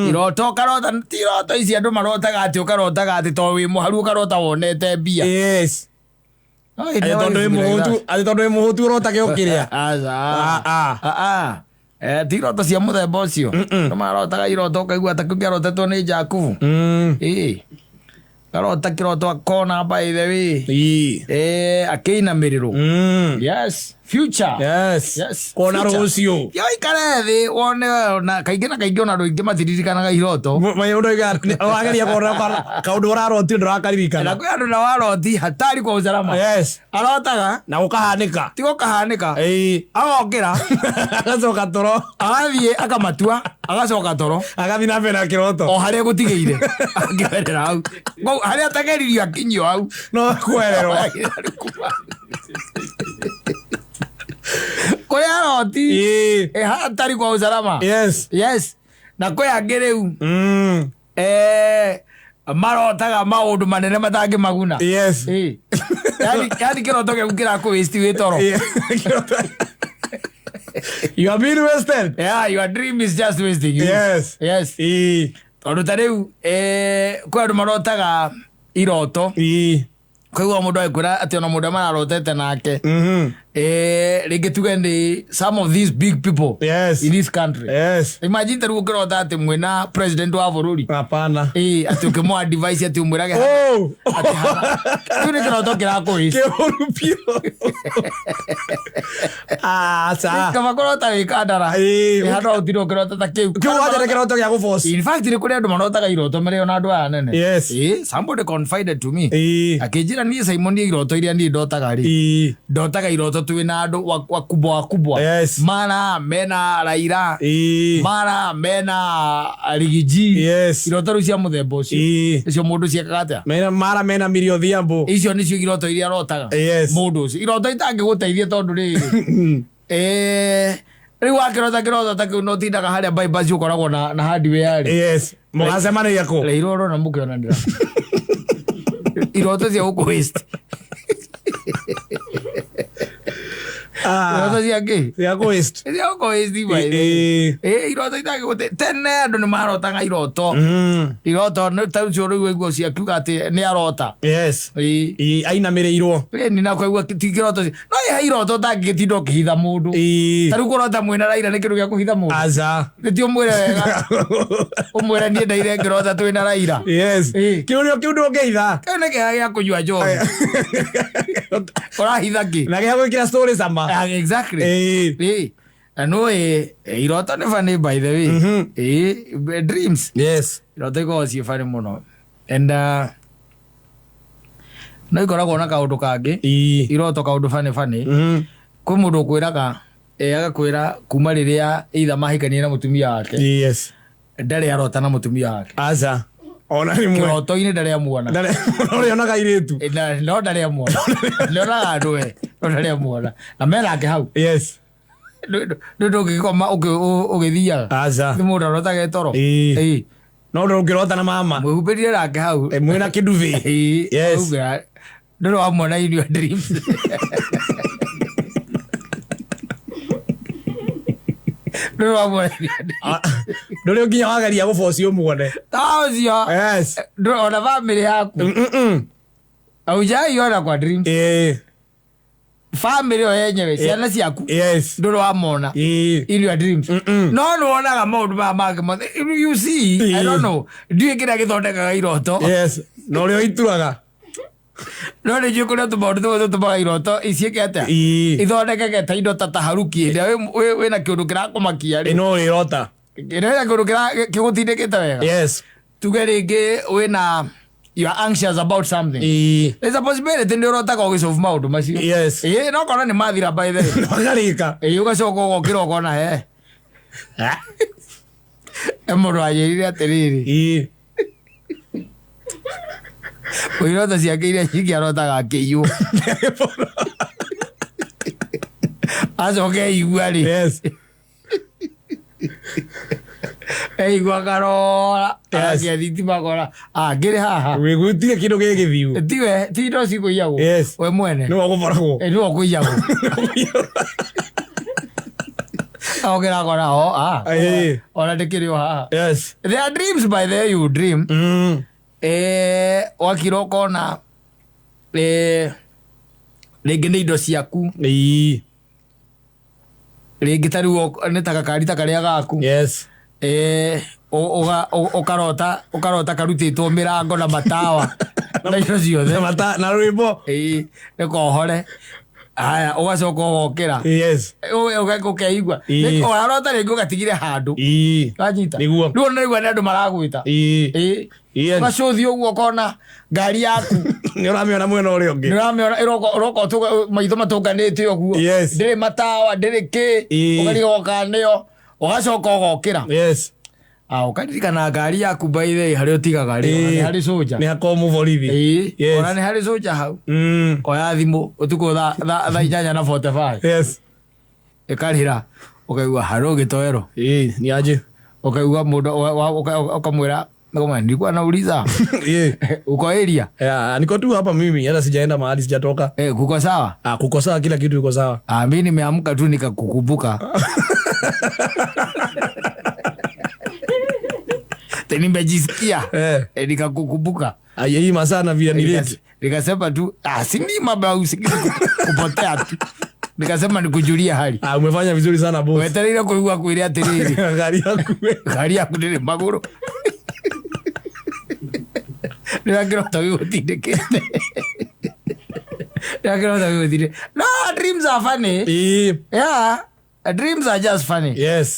Iroto ũkarota ti iroto ici andũ marotaga atĩ ũkarotaga atĩ to wĩ mũharu ũkarota wonete mbia. Yes. No, it Atĩ never tondũ used wĩ to be like mũhũtu, that. atĩ tondũ wĩ mũhũtu ũrotage ũkĩrĩa. Aca. Ah, ah. Ah, ah. Eh, ti iroto cia mũthemba ũcio. Andũ marotaga iroto ũkaigua ta kĩu kĩarotetwo nĩ Jakubu. Ĩĩ. Karota kĩroto akona by the way. Ĩĩ. Eh, akĩinamĩrĩrwo. Yes. Future. Yes. Yes. Kuona Future. rũciũ. Ya ũikare thĩ wone na kaingĩ na kaingĩ ona andũ aingĩ matiririkanaga iroto. Wageria kuona kaũndũ ũrarotire Na ndũrakaririkana. kwĩ andũ na waroti hatari kwa usalama. Yes. Arotaga Na gũkahanĩka. ti gũkahanĩka. Ĩĩ. Agokĩra Agacoka toro. agathiĩ akamatua agacoka toro Agathiĩ na mbere na kĩroto. o harĩa gũtigĩire akĩgerera hau. Kũu harĩa atageririo akinyio hau. No kwererwo. Kũrĩ aroti Ĩĩ. ĩ hatari kwa usalama. Yes. Yes. Na kwĩ angĩ rĩu marotaga maũndũ manene matangĩmaguna. Yes. Ĩĩ. Yani kĩroto gĩaku kĩrakũ waste wĩ toro. Yeah. You are being wasted. Yeah, your dream is just wasting you. Yes. Yes. Ĩĩ. Tondũ ta rĩu kwĩ andũ marotaga iroto. Ĩĩ. Kwaigua mũndũ agĩkwĩra atĩ ona mũndũ mararotete nake. Rĩngĩ tuge nĩ some of these big people Yes. in this country. Yes. Imagine ta rĩu ũkĩrota atĩ mwĩna president wa bũrũri. Hapana. Ĩĩ, atĩ ũkĩmũ advice atĩ ũmwĩrage Oh. atĩ hana. Kĩu nĩ kĩroto kĩrakũ waste. Kĩũru biũ. Aca. Kaba kũrota wĩ kandara. Ĩĩ. Ĩ, handũ ha ũtinde ũkĩrota ta kĩu. Kĩu wanja nĩ kĩroto gĩa gũboci. In fact nĩ kũrĩ andũ marotaga iroto marĩ ona andũ aya anene. Yes. Ĩĩ, somebody confided to me. Ĩĩ. Akĩnjĩra niĩ Simon niĩ iroto iria niĩ ndotaga rĩ. Ĩĩ. Ndotaga iroto twĩ na andũ wakubwa wakubwa. Yes. Mara mena Raila. Ĩĩ. Mara mena Rigiji. Yes. Iroto rĩu cia mũthemba ũcio. Ĩĩ. Icio mũndũ ciekaga atĩa? Mena mara mena Milly Odhiambo. Icio nĩcio iroto iria arotaga. Yes. Mũndũ ũcio. Iroto itangĩgũteithia tondũ rĩrĩ. Rĩu wakĩrota kĩroto ta kĩu no ũtindaga harĩa bypass ũkoragwo na hardware rĩ. Yes. Mũgacemanagia kũ? Raila ũrona mũkĩonanĩra. Iroto cia gũkũ waste. Ah. Iroto cia kĩ? Cia kũ waste. Cia gũkũ waste by the way. Ĩĩ. Ĩĩ, iroto itangĩgũte tene andũ nĩ marotaga iroto. Iroto nĩ ta ũcio rĩu waigua ũcio akiuga atĩ nĩ arota. Yes. Ĩĩ. Ĩĩ, ainamĩrĩirwo. Ĩĩ, na kwaigua ti kĩroto no ĩhe iroto ũtangĩgĩtinda ũkĩhitha mũndũ. Ĩĩ. Ta rĩu kũrota mwĩna Raila nĩ kĩndũ gĩa kũhitha mũndũ. Aca. Nĩ ti ũmwĩre wega. Ũmwĩre niĩ ndaire ngĩrota twĩna Raila. Yes. Ĩĩ. Kĩu nĩo kĩu ndũngĩhitha. Kĩu nĩ kĩeha gĩa kũnyua njohi. Ũrahitha kĩ? Na gĩa gwĩkĩra story cama. Ah, exactly. Ĩĩ. Ĩĩ. Na nĩũĩ iroto nĩ funny by the way. Ĩĩ, dreams. Yes. Iroto ikoragwo ciĩ funny mũno. And no ikoragwo na kaũndũ kangĩ. Ĩĩ. Iroto kaũndũ funny funny. Kwĩ mũndũ ũkwĩraga agakwĩra kuma rĩrĩa either mahikanie na mũtumia wake. Yes. Ndarĩ arota na mũtumia wake. Aca. Ona rĩmwe. Kĩroto-inĩ ndarĩ amuona. Ndarĩ ũrĩonaga airĩtu. No ndarĩ amuona. Nĩonaga andũ we. No ndarĩ amuona. Na menake hau. Yes. Nĩ ndũngĩgĩkoma ũgĩthiaga. Aca. Nĩ mũndũ arotaga toro. Ĩĩ. Ĩĩ. No ndũngĩrota na mama. Mwĩhumbĩrire nake hau. Mwĩna kĩndubi. Ĩĩ. Yes. Mwĩhumbĩra. Ndũrĩ wamuona in your dreams. Ndũrĩ wamuona in your dreams. Ndũrĩ nginya wageria gũboci ũmuone. Ta ũcio. Yes. Ndũrĩ ona family yaku. Haujaiona kwa dreams. Ĩĩ. Family yo yenyewe ciana ciaku. Yes. Ndũrĩ wamona. Ĩĩ. In your dreams. No nĩwonaga maũndũ maya mangĩ mothe. You see, I don't know. Ndiũĩ kĩrĩa gĩthondekaga iroto. Yes. Na ũrĩa ũituraga. No nĩ njũĩ kũrĩa tũmaũndũ tũmwe tũtũmaga iroto iciĩke atĩa? Ĩĩ. Ithondekeke ta indo ta taharuki ĩrĩa wĩna kĩũndũ kĩrakũmakia rĩ. Ĩno ũrĩrota. Wĩna kĩũndũ kĩgũtindĩkĩte wega. Yes. Tuge rĩngĩ wĩna You are anxious about something. There's a possibility nĩ ũrotaga ũgĩsolve maũndũ macio. Ĩĩ, no kona nĩ mathira by the way. Makarĩka. Ĩĩ, ũgacoka ũgokĩra ũkona he e mũndũ anjĩrire atĩrĩrĩ, iroto ciake iria nyingĩ arotaga akĩiywo, acoke eigua rĩ, eigua karora arakia thitima kora ngĩrĩ haha. Gũtirĩ kĩndũ gĩgĩthiu. Tiwe, ti indo cikũiyagwo. We mwene. Nĩwe ũgũboragwo. Ĩ, nĩwe ũkũiyagwo, okĩra kora o ah, ona ndĩkĩrĩ o haha. There are dreams, by the way, you dream. Wakira ũkona rĩngĩ nĩ indo ciaku, rĩngĩ ta rĩu nĩ ta gakari ta karĩa gaku. Ũkarota karutĩtwo mĩrango na matawa na indo ciothe. Na na rwĩmbo. Ĩĩ, nĩ kohore haya, ũgacoka ũgokĩra. Ũkeigua ũrarota rĩngĩ ũgatigire handũ. Wanyita? Nĩguo. Rĩu ona rĩu nĩ andũ maragwĩta. Ĩĩ. Ũgacũthi ũguo ũkona ngari yaku. Nĩ ũramĩona mwena ũrĩa ũngĩ. Nĩũramĩona ĩroka ũroka maitho matũnganĩte ũguo. Ndĩrĩ matawa, ndĩrĩ kĩ. Ũkarigwo kana nĩyo, ũgacoka ũgokĩra. Ah, ũkaririkana ngari yaku by the way harĩa ũtigaga rĩ, ona nĩ harĩ soja. Nĩ hakorwo mũborithi. Ĩĩ, ona nĩ harĩ soja hau. Koya thimũ ũtukũ thaa 8:45. Ĩkarĩra, ũkaigua haro gĩtoero. Ĩĩ, ni aje. Ũkaigua mũndũ ũkamwĩra, ũkamwĩra, nilikuwa nauliza uko area? Yeah, niko tu hapa mimi, hata sijaenda mahali, sijatoka. Eh, kuko sawa? Ah, kuko sawa, kila kitu iko sawa. Ah, mi nimeamka tu nikakukumbuka. Te nimejisikia. Eh, nikakukumbuka. Ai, hii masaa na vile ni late. Nikasema tu ah, si ni mambo ya usingizi kupotea tu. Nikasema nikujulia hali. Ah, umefanya vizuri sana boss. Wetereire kuigua kwire atiriri. Gari yaku. Ngari yaku ndĩrĩ magũrũ. Rĩrĩa kĩroto gĩgũtindĩkĩte. Rĩrĩa kĩroto gĩgũtindĩkĩte. No, dreams are funny. Yeah, dreams are just funny.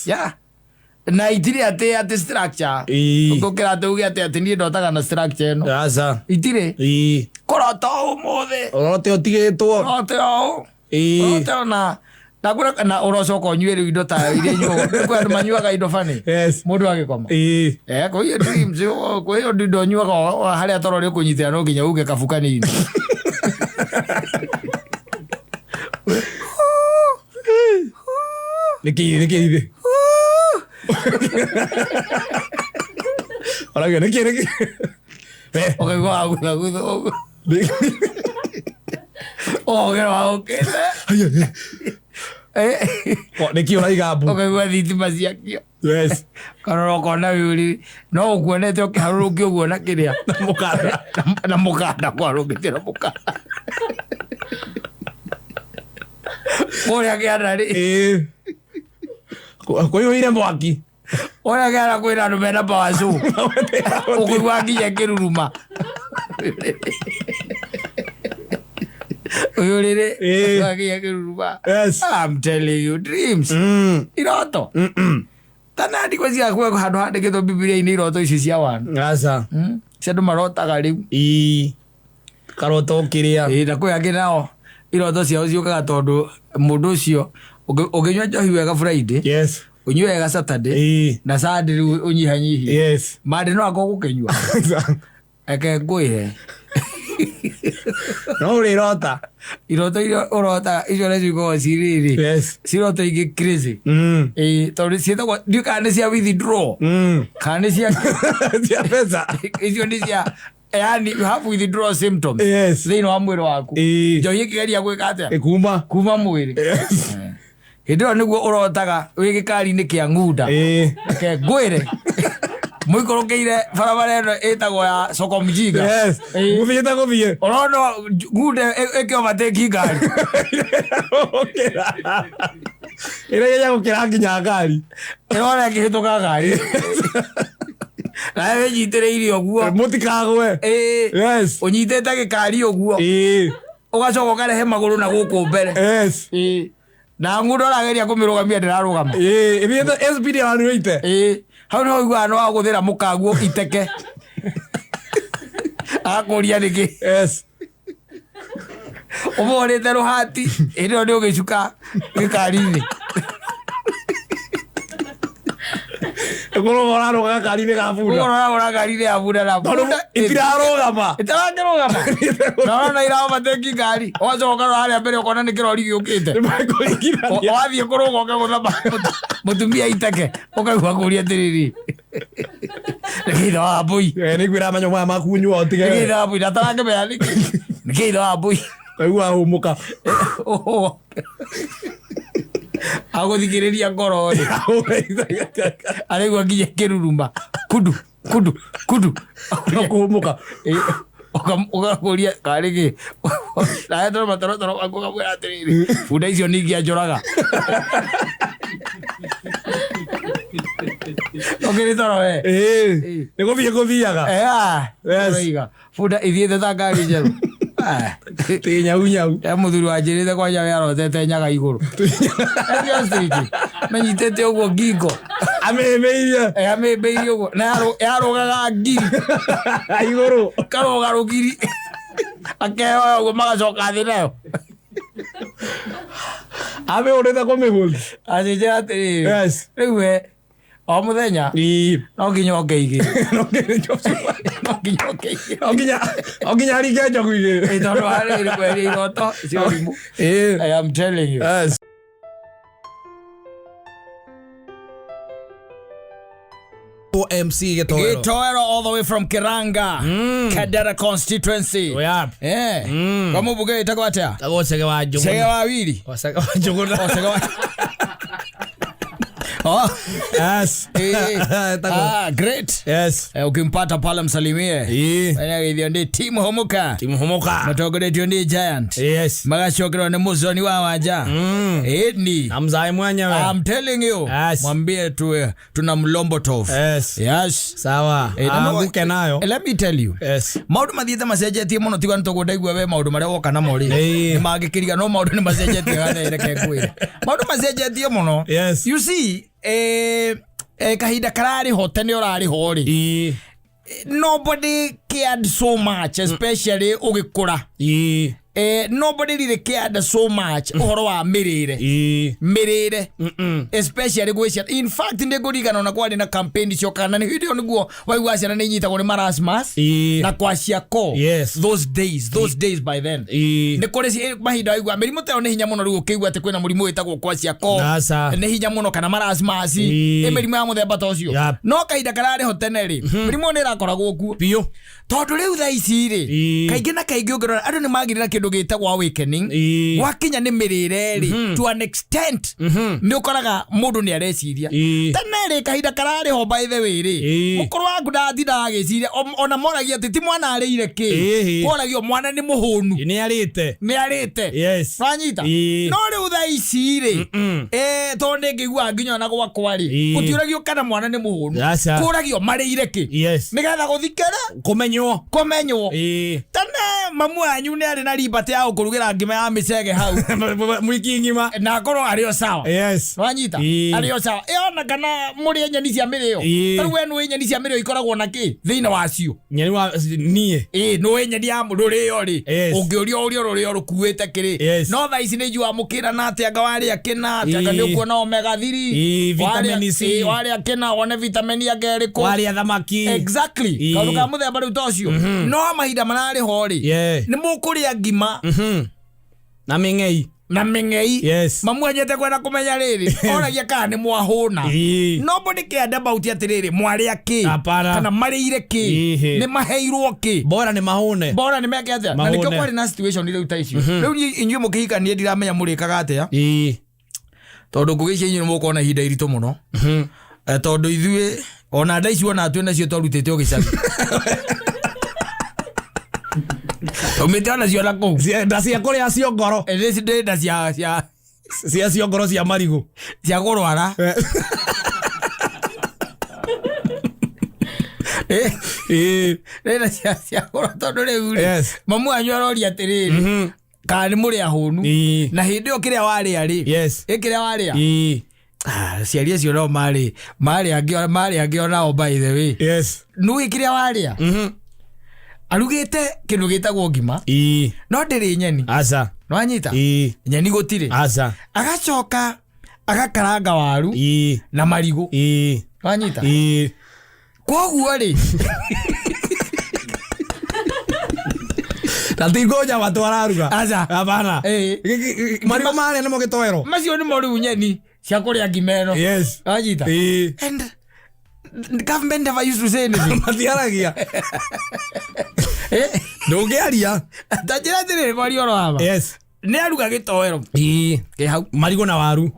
Yeah. Na itirĩ atĩ structure. Ngũkĩra atĩ uge atĩ niĩ ndotaga na structure ĩno. Aca. Itirĩ. Kũrota ũmũthĩ. Ũrote ũtigĩtwo. Ũrote ũũ. Ũrote ona na kũrĩa na ũrocoka ũnyue rĩu indo ta iria inyuagwo. Kwĩ andũ manyuaga indo funny. Mũndũ agĩkoma. Eh, kwa hiyo dreams, kwa hiyo ndo nyuaga harĩa toro rĩkũnyitĩra no nginya uge kabu kanini. Nĩkĩ nĩkĩ ithe? Ũrauga nĩkĩ nĩkĩ? Ũkaigua waguthagutha ũguo. Ũgokĩra waũkĩte. Nĩkĩ ũraiga mbu? Ũkaigua thitima ciakio. Karora ũkona wĩ no ũkuonete ũkĩharũrũkio ũguo na kĩrĩa. Na mũkanda. Na mũkanda kwarũkĩte na mũkanda. Kũrĩa kĩanda rĩ. Kũiyũire mwaki. Ũrĩa kĩanda kwĩna andũ mena power saw. Ũkũigua nginya kĩruruma. Ũyũ rĩrĩ, ũkũigua nginya kĩruruma. I'm telling you, dreams. Iroto. Tana ndiko ciakwa handũ handĩkĩtwo Bibilia-inĩ iroto ici cia wana. Aca. Cia andũ marotaga rĩu. Karoto ũkĩrĩa. Ĩĩ, na kwĩ angĩ nao iroto ciao ciũkaga tondũ mũndũ ũcio ũngĩnyua njohi wega Friday, ũnyue wega Saturday, na Sunday rĩu ũnyihanyihie. Monday no akorwo gũkĩnyua. Reke ngwĩre. No ũrĩrota. Iroto iria ũrotaga icio nĩcio ikoragwo cirĩrĩ. Ciroto ingĩ crazy. Ĩĩ, tondũ ciĩtagwo ndiũĩ kana nĩ cia withdraw. Kana nĩ cia Cia mbeca. Icio nĩ cia yani you have withdrawal symptoms. Thĩinĩ wa mwĩrĩ waku. Njohi ĩkĩgeria gwĩka atĩa? Ĩkuma. Kuma mwĩrĩ. Hĩndĩ ĩyo nĩguo ũrotaga wĩ gĩkari-inĩ kĩa ng'unda. Reke ngwĩre. Mũikũrũkĩire barabara ĩno ĩtagwo ya soko mjinga. Gũthiĩte gũthiĩ. Ũrona ng'unda ĩkĩ overtake ngari. Ĩrageria gũkĩra nginya ngari. Ĩrona ĩkĩhĩtũka ngari. Nawe wĩnyitĩrĩire ũguo. Mũtikagwe. Ũnyitĩte gĩkari ũguo. Ũgacoka ũkarehe magũrũ na gũkũ mbere. Na ng'unda ũrageria kũmĩrũgamia ndĩrarũgama. Ĩthiĩte speed ya 180. Hau nĩho ũiguaga nĩ wagũthĩra mũkaguo iteke. Akũria nĩkĩ? Yes. Ũmũhũrĩte rũhati hĩndĩ ĩyo nĩ ũgĩcuka gĩkari-inĩ. Korwo ũrarũga gakari-inĩ ga bunda. Ũguo ũrarũga ngari-inĩ ya bunda na Tondũ bunda itirarũgama. itarakĩrũgama na ũrona iraovateki ngari, ũgacoka ũkarora harĩa mbere ũkona nĩ kĩrori gĩũkĩte. Nĩmekũringithania. Wathiĩ kũrũga ũkagũtha mũtumia iteke, ũkaigua kũria atĩrĩrĩ, nĩkĩ ithe wa mbũi? Eh, nĩngwĩra manyũ maya makunyua ũtige. Nĩkĩ ithe wa mbũi ndatarakĩmenya nĩkĩ? Nĩkĩ ithe wa mbũi? Kaigua hũmũka. Agũthikĩrĩria ngoro rĩ, araigua nginya kĩruruma kudu kudu kudu. Kũhũmũka. Ũgakũria karĩ kĩ nawe toro matorotoro maku ũkamwĩra atĩrĩrĩ, bunda icio ningĩ anjũraga ũkĩrĩ toro we. Ĩĩ. Nĩ gũthiĩ gũthiaga. Yes. Ũroiga bunda ithiĩte ta ngari njerũ. Ah. Tĩ nyau nyau. E mũthuri wanjĩrĩte kwanja we arotete nyaga igũrũ. Eti ostrich menyitĩte ũguo ngingo. Amĩhĩmĩirie. Amĩmbĩirie ũguo na yarũgaga ngiri. Igũrũ. Karũga rũgiri akeoya ũguo magacoka thĩ nayo. Amĩhũrĩte kũmĩhũri. Anjĩnjĩra atĩrĩrĩ, Yes. rĩu we o mũthenya Ĩĩ. no nginya oke igĩrĩ. No nginya No nginya oke igĩrĩ. no nginya no nginya aringe njogu igĩrĩ. Ĩ, tondũ warĩrĩ kweria iroto cia ũrimũ. Ĩĩ. I am telling you. Yes. MC Gĩtoero. Gĩtoero all the way from Kiranga, Kadara constituency. Yep. Eh. Kwa mũmbunge wĩtagwo atĩa? Tagwo Chege wa Njũgũna. Chege wa Wili. O Chege wa Njũgũna. O Chege wa. Oh. Yes. Eh. Tagwo. Ah, great. Yes. Eh, ukimpata pale msalimie. Ĩĩ. Ene ndi team Homuka. Timu Homoka. Matongoretio ni Giant. Yes. Magacokerwo nĩ Muzoni wa Wanja. Ĩni. Na mzae mwenyewe. I'm telling you. Yes. Mwambie tu tuna mlombotov. Yes. Yes. Sawa. Eh, na no- Anguke nayo. Eh, let me tell you. Yes. Maũndũ mathiĩte macenjetie mũno tiga nĩtũguo ndaigua we maũndũ marĩa woka namo rĩ Ĩĩ. nĩ mangĩkĩriga no maũndũ nĩ macenjetie gathere reke ngwĩre maũndũ macenjetie mũno. Yes. You see, kahinda kararĩ ho tene ũrarĩ ho rĩ, Ĩĩ. nobody cared so much, especially ũgĩkũra. Ĩĩ. Nobody really cared so much ũhoro wa mĩrĩre. Ĩĩ. Mĩrĩre Mm-mm. especially gwĩ ciana. In fact, nĩ ngũririkana ona kwarĩ na campaign icio kana nĩ hĩndĩ ĩyo nĩguo waigua ciana nĩ inyitagwo nĩ marasmus Ĩĩ. na kwashiako. Yes. Those days by then Ĩĩ. nĩ kũrĩ mahinda waigua mĩrimũ ta ĩyo nĩ hinya mũno. Rĩu ũkĩigua atĩ kwĩna mũrimũ wĩtagwo kwashiako Aca. nĩ hinya mũno, kana marasmus. Ĩĩ. Ĩ mĩrimũ ya mũthemba ta ũcio. Yep. No kahinda kararĩ ho tene rĩ, mĩrimũ ĩyo nĩ ĩrakoragwo kuo. Biũ. Tondũ rĩu thaa ici rĩ, Ĩĩ. kaingĩ na kaingĩ ũngĩrora andũ nĩ magĩrĩ na kĩndũ gĩtagwo awakening. Ĩĩ. Gwakinya nĩ mĩrĩre rĩ, to an extent nĩ ũkoraga mũndũ nĩ areciria. Ĩĩ. Tene rĩ, kahinda kararĩ ho, by the way rĩ, Ĩĩ. mũkũrũ waku ndatindaga agĩciria ona moragia atĩ ti mwana arĩire kĩ. Ĩĩ. Koragio mwana nĩ mũhũnu. Nĩ arĩte. Nĩ arĩte. Yes. Wanyita? Ĩĩ. No rĩu thaa ici rĩ, tondũ nĩ ngĩiguaga nginya ona gwakwa rĩ, Ĩĩ. gũtiũragio kana mwana nĩ mũhũnu. Aca. Kũragio marĩire kĩ, Yes. nĩgetha gũthikĩra Kũmenywo. kũmenywo. Ĩĩ. Tene mamu wanyu nĩ arĩ na ribate ya gũkũrugĩra ngima ya mĩcege hau Mwiki ng'ima. na akorwo arĩ o sawa. Yes. Wanyita? Ĩĩ. Arĩ o sawa ĩona kana mũrĩe nyeni cia mĩrĩo. Ĩĩ. Tarĩu we nĩũĩ nyeni cia mĩrĩo ikoragwo na kĩ thĩinĩ wacio? Nyeni wa niĩ. Ĩĩ, nĩũĩ nyeni ya rũrĩo rĩ, Yes. ũngĩũria ũrio rũrĩo rũkuĩte kĩrĩ. Yes. No thaa ici nĩ njua mũkĩra na atĩ anga warĩa kĩna atĩ anga Ĩĩ. nĩ ũkuona omega 3. Ĩĩ, vitamin C. Ĩĩ, warĩa kĩna wone vitamin ya kerĩ kũ. Warĩa thamaki. Exactly. Ĩĩ. Kaũndũ ka mũthemba rĩu ta ũcio. No mahinda mararĩ ho rĩ, Yeah. nĩ mũkũrĩa ngima Na mĩng'ei. Na mĩng'ei. Yes. Mamu anyete kwenda kũmenya rĩrĩ, oragia kana nĩ mwahũna. Ĩĩ. Nobody cared about atĩrĩrĩ mwarĩa kĩ Hapana. kana marĩire kĩ, Ĩhĩ. nĩ maheirwo kĩ. Bora nĩ mahũne. Bora nĩ meke atĩa na nĩkĩo Mahũne. kwarĩ na situation rĩu ta icio. Rĩu inyuĩ mũkĩhikania ndiramenya mũrĩkaga atĩa, Ĩĩ. tondũ ngũgĩ icio inyuĩ nĩ mũgũkorwo na ihinda iritũ mũno. Tondũ ithuĩ ona nda ici ona twĩ nacio twarutĩte o gĩcagi, taumĩte onacio na kũu. Nda cia kũrĩa ciongoro. Nĩ nda cia Cia ciongoro cia marigũ. Cia kũrwara. Ĩĩ. Nĩ nda cia kũrwara tondũ rĩu rĩ, Yes. mamu wanyu aroria atĩrĩrĩ kana nĩ mũrĩ ahũnu. Ĩĩ. Na hĩndĩ ĩyo kĩrĩa warĩa rĩ, Yes. ĩ kĩrĩa warĩa. Ĩĩ. Ah, aciari acio no marĩ angĩ onao, by the way. Yes. Nũĩ kĩrĩa warĩa? Arugĩte kĩndũ gĩtagwo ngima. Ii. No ndĩrĩ nyeni. Aca. Nwanyita? Ii. Nyeni gũtirĩ. Aca. Agacoka agakaranga waru Ii. na marigũ. Ii. Nwanyita? Ii. Koguo rĩ, Na ti ngoja watu araruga. Aca. Hapana. Ĩĩ. Marigũ marĩa nĩmo gĩtoero. Macio nĩmo rĩu nyeni cia kũrĩa ngima ĩno. Yes. Nwanyita? Ii. And the government never used to say anything. Matiaragia. Eh? Ndũngĩaria. Ta njĩra atĩrĩrĩ, mwaria ũhoro wa ma. Yes. Nĩ aruga gĩtoero Ii. kĩ hau. Marigũ na waru.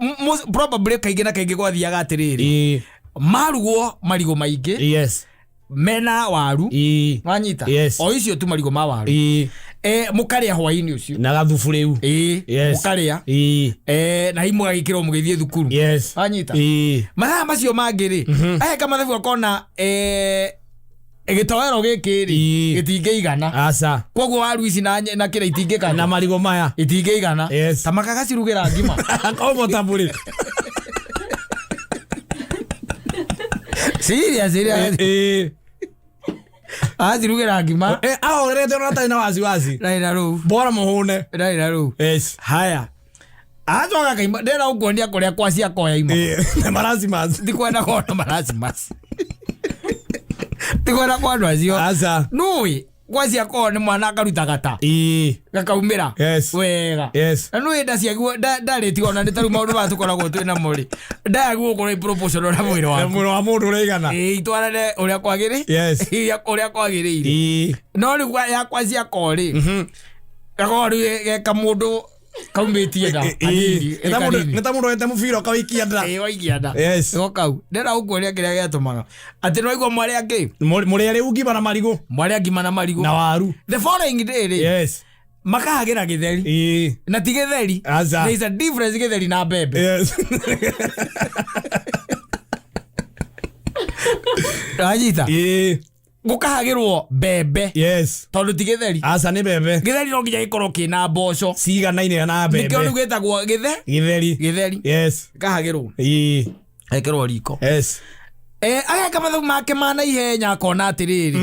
Probably kaingĩ na kaingĩ gwathiaga atĩrĩrĩ, Ii. marugwo marigũ maingĩ Yes. mena waru. Ii. Wanyita? Yes. O icio tu marigũ ma waru. Ii. Mũkarĩa hwainĩ ũcio. Na gathubu rĩu. Ĩĩ. Yes. Mũkarĩa. Ii. Na hihi mũgagĩkĩrwo mũgĩthiĩ thukuru. Yes. Wanyita? Ii. Mathaa macio mangĩ rĩ, ageka mathabu akona gĩtoero gĩkĩ rĩ, Ĩĩ. gĩtingĩigana. Aca. Koguo waru ici na kĩrĩa itingĩkana. Na marigũ maya. Itingĩigana. Yes. Ta makagacirugĩra ngima. Comfortably. Serious, serious. Ĩĩ. Agacirugĩra ngima. Ahorerete ona atarĩ na wasiwasi. Ndarĩ na rũu. Bora mũhũne. Ndarĩ na rũu. Yes. Haya. Acoka kaima ndĩrenda gũkuonia kũrĩa kwa ciakoya ima. Ĩĩ. Na marasimas. Ndikwenda kuona marasimas. Ndikwenda kwa andũ acio. Aca. Nũĩ kwa ciakoya nĩ mwana akaruta gata. Ĩĩ. Gakaumĩra. Yes. Wega. Yes. Na nũĩ nda ciaguo ndarĩtigwo ona nĩ tarĩu maũndũ maya tũkoragwo twĩ namo rĩ. Nda yaguo gũkorwo ĩ proportional na mwĩrĩ Na waku. mwĩrĩ wa mũndũ ũrĩa ĩigana. Ĩĩ, itwarane ũrĩa kwagĩrĩ. Yes. Ũrĩa kwagĩrĩire. Ĩĩ. No rĩu yakwa ciakoo rĩ, gakorwo rĩu geka mũndũ kaumĩtie nda hanini, Nĩ ta mũndũ- kanini. nĩ ta mũndũ wete mũbira ũkawĩikia nda. Ĩĩ, waikia nda. Yes. Nĩko kau ndĩrenda gũkuonia kĩrĩa gĩatũmaga atĩ nĩwaigua mwarĩ angĩ Mũrĩa rĩu ngima na marigũ mwarĩ angima na marigũ na waru. The following day rĩ, Yes. makahagĩra gĩtheri. Ĩĩ. Na ti gĩtheri. Aca. There is a difference gĩtheri na mbembe. Yes. Wanyita? Ĩĩ. Gũkahagĩrwo mbembe. Yes. Tondũ ti gĩtheri. Aca nĩ mbembe. Gĩtheri no nginya gĩkorwo kĩna mboco. Ciganaine na mbembe. Nĩkĩo rĩu gĩtagwo gĩthe Gĩtheri. Gĩtheri. Yes. Gĩkahagĩrwo. Ĩĩ. Ekĩrwo riko. Yes. Ageka mathabu make ma naihenya akona atĩrĩrĩ,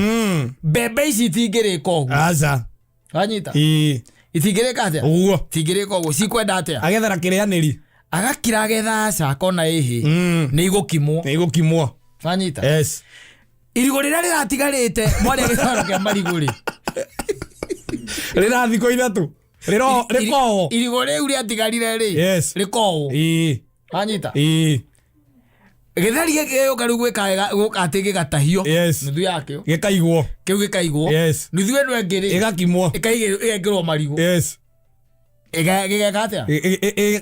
mbembe ici itingĩrĩka ũguo. Aca. Wanyita? Ĩĩ. Itingĩrĩka atĩa? Ũguo. Itingĩrĩka ũguo, cikwenda atĩa? Agethera kĩrĩanĩri. Agakira agetha aca akona ĩhĩ, nĩ igũkimwo. Nĩ igũkimwo. Wanyita? Yes. Irigũ rĩrĩa rĩratigarĩte mwarĩa gĩtaro kĩa marigũ rĩ, Rĩra thikũ ithatũ. Rĩkowo. Irigũ rĩu rĩatigarire rĩ, Yes. rĩkowo. Ĩĩ. Wanyita? Ĩĩ. Gĩtheri gĩkĩ gĩũka rĩu gwĩka wega, gũka atĩ gĩgatahio. Yes. Nuthu yakĩo. Gĩkaigwo. Kĩu gĩkaigwo. Yes. Nuthu ĩno ĩngĩ rĩ, Ĩgakimwo. Ĩgekĩrwo marigũ. Yes. Gĩgeka atĩa?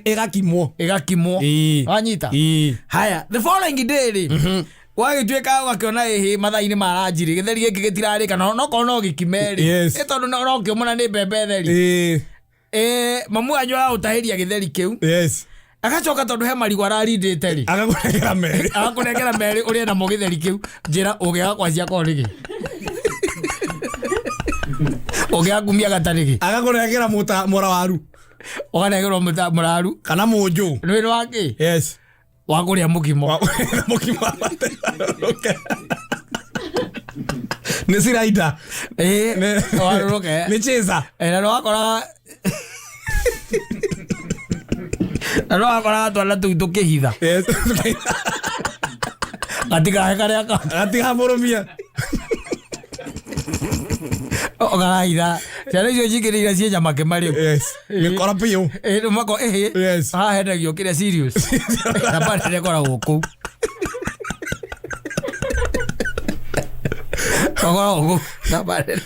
Ĩgakimwo. Ĩgakimwo. Ĩĩ. Wanyita? Ĩĩ. Haya, the following day rĩ, gwagĩtuĩka ũgakĩona ĩhĩ mathaa-inĩ ma ranji rĩ, gĩtheri gĩkĩ gĩtirarĩka no nokorwo no gĩkime rĩ. Yes. Ĩ tondũ no kĩũmona nĩ mbembe theri. Ĩĩ. Mamu wanyu aragũtahĩria gĩtheri kĩu. Yes. Agacoka tondũ he marigũ ararindĩte rĩ, Agakũnengera merĩ. Agakũnengera merĩ ũrĩe namo gĩtheri kĩu. Njĩra ũngĩaga kwacia korwo nĩkĩ? Ũngĩaga kumia gata nĩkĩ? Agakũnengera mũra waru. Ũkanengerwo mũraru. Kana mũnjũ. Nĩ wĩra wa kĩ? Yes. Wa kũrĩa mũkimo. Mũkimo. Nĩ ciraida. Ĩĩ, warũrũke. Nĩ chaser. Na nĩwakoraga twana tũu tũkĩhitha. Yes. Gatikahe karĩa ka Gatigamũrũmia. Ũkarahitha ciana icio nyingĩ ciĩ nyama kĩma rĩu. Yes. Gĩkora biũ. Ĩĩ, rĩu mako ĩhĩ. Yes. Haha hendagio kĩrĩa serious namba nene ĩkoragwo kũu. Ũkoragwo kũu namba nene.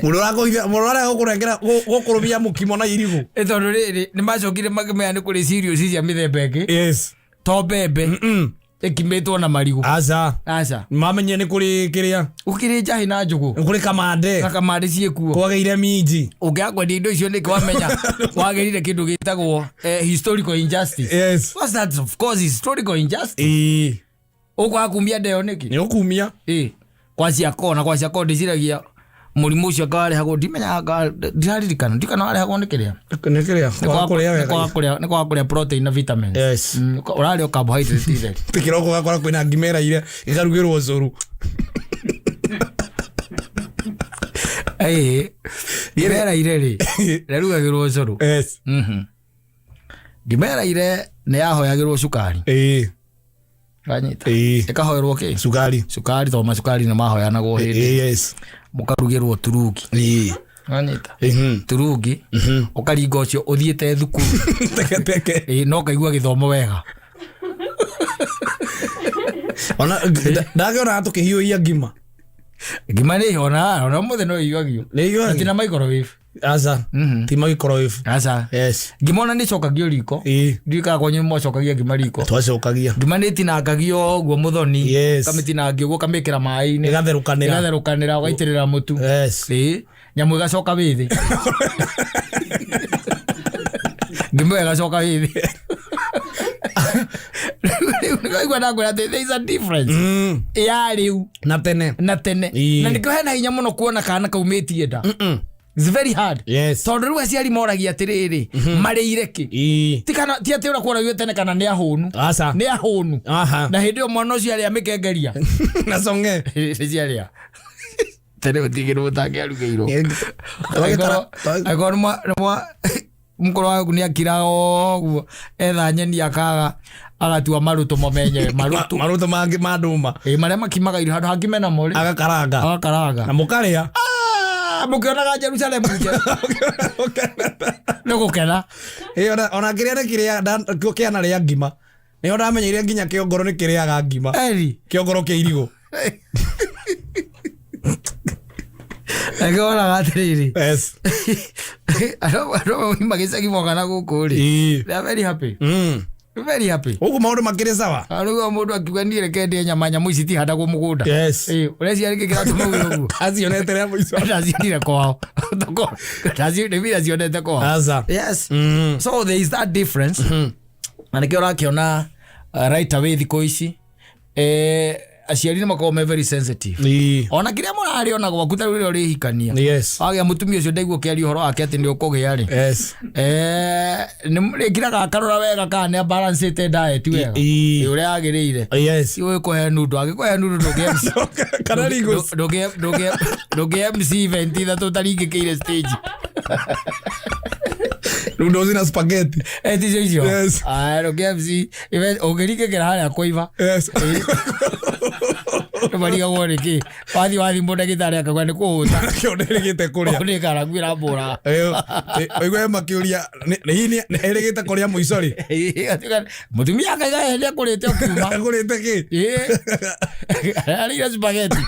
Mũndũ ũrakũhitha, mũndũ ũrarega gũkũnengera gũkũrũmia mũkimo na irigũ. Ĩ tondũ rĩrĩ nĩ macokire makĩmenya nĩ kũrĩ serious cia mĩthemba ĩngĩ. Yes. To mbembe ĩkimĩtwo na marigũ. Aca. Aca. Mamenye nĩ kũrĩ kĩrĩa. Gũkĩrĩ njahĩ na njũgũ. Nĩ kũrĩ kamande. Na kamande ciĩkuo. Kwagĩire minji. Ũngĩaga kwendia indo icio nĩkĩ wamenya wagĩrire kĩndũ gĩtagwo historical injustice. Yes. What's that? Of course historical injustice. Ĩĩ. Ũkwaga kumia ndeo nĩkĩ? Nĩ ũkumia. Ĩĩ. Kwa ciako na kwa ciako ndĩciragia mũrimũ ũcio anga warehagwo, ndimenyaga, ndiraririkana, ndikana warehagwo nĩ kĩrĩa. Nĩ kĩrĩa? Kwaga kũrĩa wega. Nĩ kwaga kũrĩa protein na vitamins. Yes. Ũrarĩa carbohydrate theri. Kĩroko ũgakora kwĩna ngima ĩraire ĩkarugĩrwo ũcũrũ. Ĩĩ. Ngima ĩraire rĩ, rĩrugagĩrwo ũcũrũ. Yes. Ngima ĩraire nĩ yahoyagĩrwo cukari. Ĩĩ. Wanyita. Ĩĩ. Ĩkahoerwo kĩ? Cukari. Cukari, tondũ macukari nĩ mahoyanagwo hĩndĩ. Ĩĩ, yes. Mũkarugĩrwo turungi. Ĩĩ. Wanyita. Mhm. Turungi, ũkaringa ũcio ũthiĩte thukuru. Teke teke. Ĩĩ, no ũkaigua gĩthomo wega. Ona ndakĩona tũkĩhiũhia ngima. Ngima nĩ ona ona mũthĩ no ĩhiũhagio. Nĩ ĩhiũhagio? Na ti na microwave. Aca. Ti microwave. Aca. Yes. Ngima ona nĩ ĩcokagio riko. Ĩĩ. Ndiũĩ kana kwanyu nĩmwacokagia ngima riko. Twacokagia. Ngima nĩ ĩtinangagio ũguo mũthoni. Yes. Ũkamĩtinangia ũguo ũkamĩkĩra maĩ-inĩ. Ĩgatherũkanĩra. Ĩgatherũkanĩra ũgaitĩrĩra mũtu. Yes. Ĩĩ. Nyamũ ĩgacoka wĩthĩ. Ngima ĩyo ĩgacoka wĩthĩ. Rĩu nĩwaigua ndakwĩra atĩ there is a difference. Ya rĩu Na tene. na tene. Ĩĩ. Na nĩkĩo hena hinya mũno kuona kana kaumĩtie nda. It's very hard. Yes. Tondũ rĩu aciari moragia atĩrĩrĩ, marĩire kĩ? Ĩĩ. Ti kana ti atĩ ũrĩa kworagio tene kana nĩ ahũnu. Aca. Nĩ ahũnu. Aha. Na hĩndĩ ĩyo mwana ũcio arĩa mĩkengeria. Na conge. Nĩ ciarĩa. Tene gũtingĩ mũtangĩarugĩirwo. Twagĩtara- Angĩkorwo nĩ mwa mũkũrũ waku nĩ akiraga ũguo etha nyeni akaga agatua marutu mo menyewe marutu. Marutu mangĩ ma ndũma. Ĩĩ, marĩa makimaga irio handũ hangĩ mena mo rĩ. Agakaranga. Agakaranga. Na mũkarĩa. Ah, mũkĩonaga Jerusalemu njerũ. Nĩ gũkena. Ĩĩ, ona kĩrĩa nĩ kĩrĩa kĩanarĩa ngima. Nĩho ndamenyeire nginya kĩongoro nĩ kĩrĩaga ngima. Eri. Kĩongoro kĩa irigũ. Nĩkĩonaga atĩrĩrĩ. Yes. Andũ amwe magĩcagi moka na gũkũ rĩ. Ĩĩ. They are very happy. Very happy. Gũkũ maũndũ makĩrĩ sawa. Rĩu o mũndũ akiuga niĩ reke ndĩe nyama, nyamũ ici itihandagwo mũgũnda. Yes. Ĩĩ, ũreciria nĩkĩ kĩratũma uge ũguo? Acionete rĩa mũico. Ndacionire kwao. Nĩ bila cionete kwao. Aca. Yes. So there is that difference. Na nĩkĩo ũrakĩona right away thikũ ici aciari nĩ makoragwo me very sensitive. Ĩĩ. Ona kĩrĩa mũrarĩ ona gwaku ta rĩu rĩrĩa ũrĩhikania. Yes. Wagĩa mũtumia ũcio ndaigua ũkĩaria ũhoro wake atĩ nĩ ũkũgĩa rĩ. Yes. Nĩ rĩkiraga akarora wega kana nĩ abalancĩte diet wega. Ĩĩ. Ĩ, ũrĩa yagĩrĩire. Yes. Ti ũyũ kũhe nundu, angĩkũhe nundu ndũngĩ MC. Kana Ringos. Ndũngĩ MC event ithatũ ũtaringĩkĩire stage. Noodles na spaghetti. Ticio icio. Yes. Aya, ndũngĩ MC event ũngĩringĩkĩra harĩa kũiba. Yes. Nĩmarigagwo nĩkĩ. Wathiĩ mũndagĩtarĩ akauga nĩ kũhũta. Kĩo nĩrĩgĩte kũrĩa. Nĩ karaguĩra mbũra. Ũigue makĩũria hihi nĩ erĩgĩte kũrĩa mũico rĩ? Mũtumia akaiga nĩ akũrĩte ũkiuma. Akũrĩte kĩ? Ĩĩ. Arĩire spaghetti.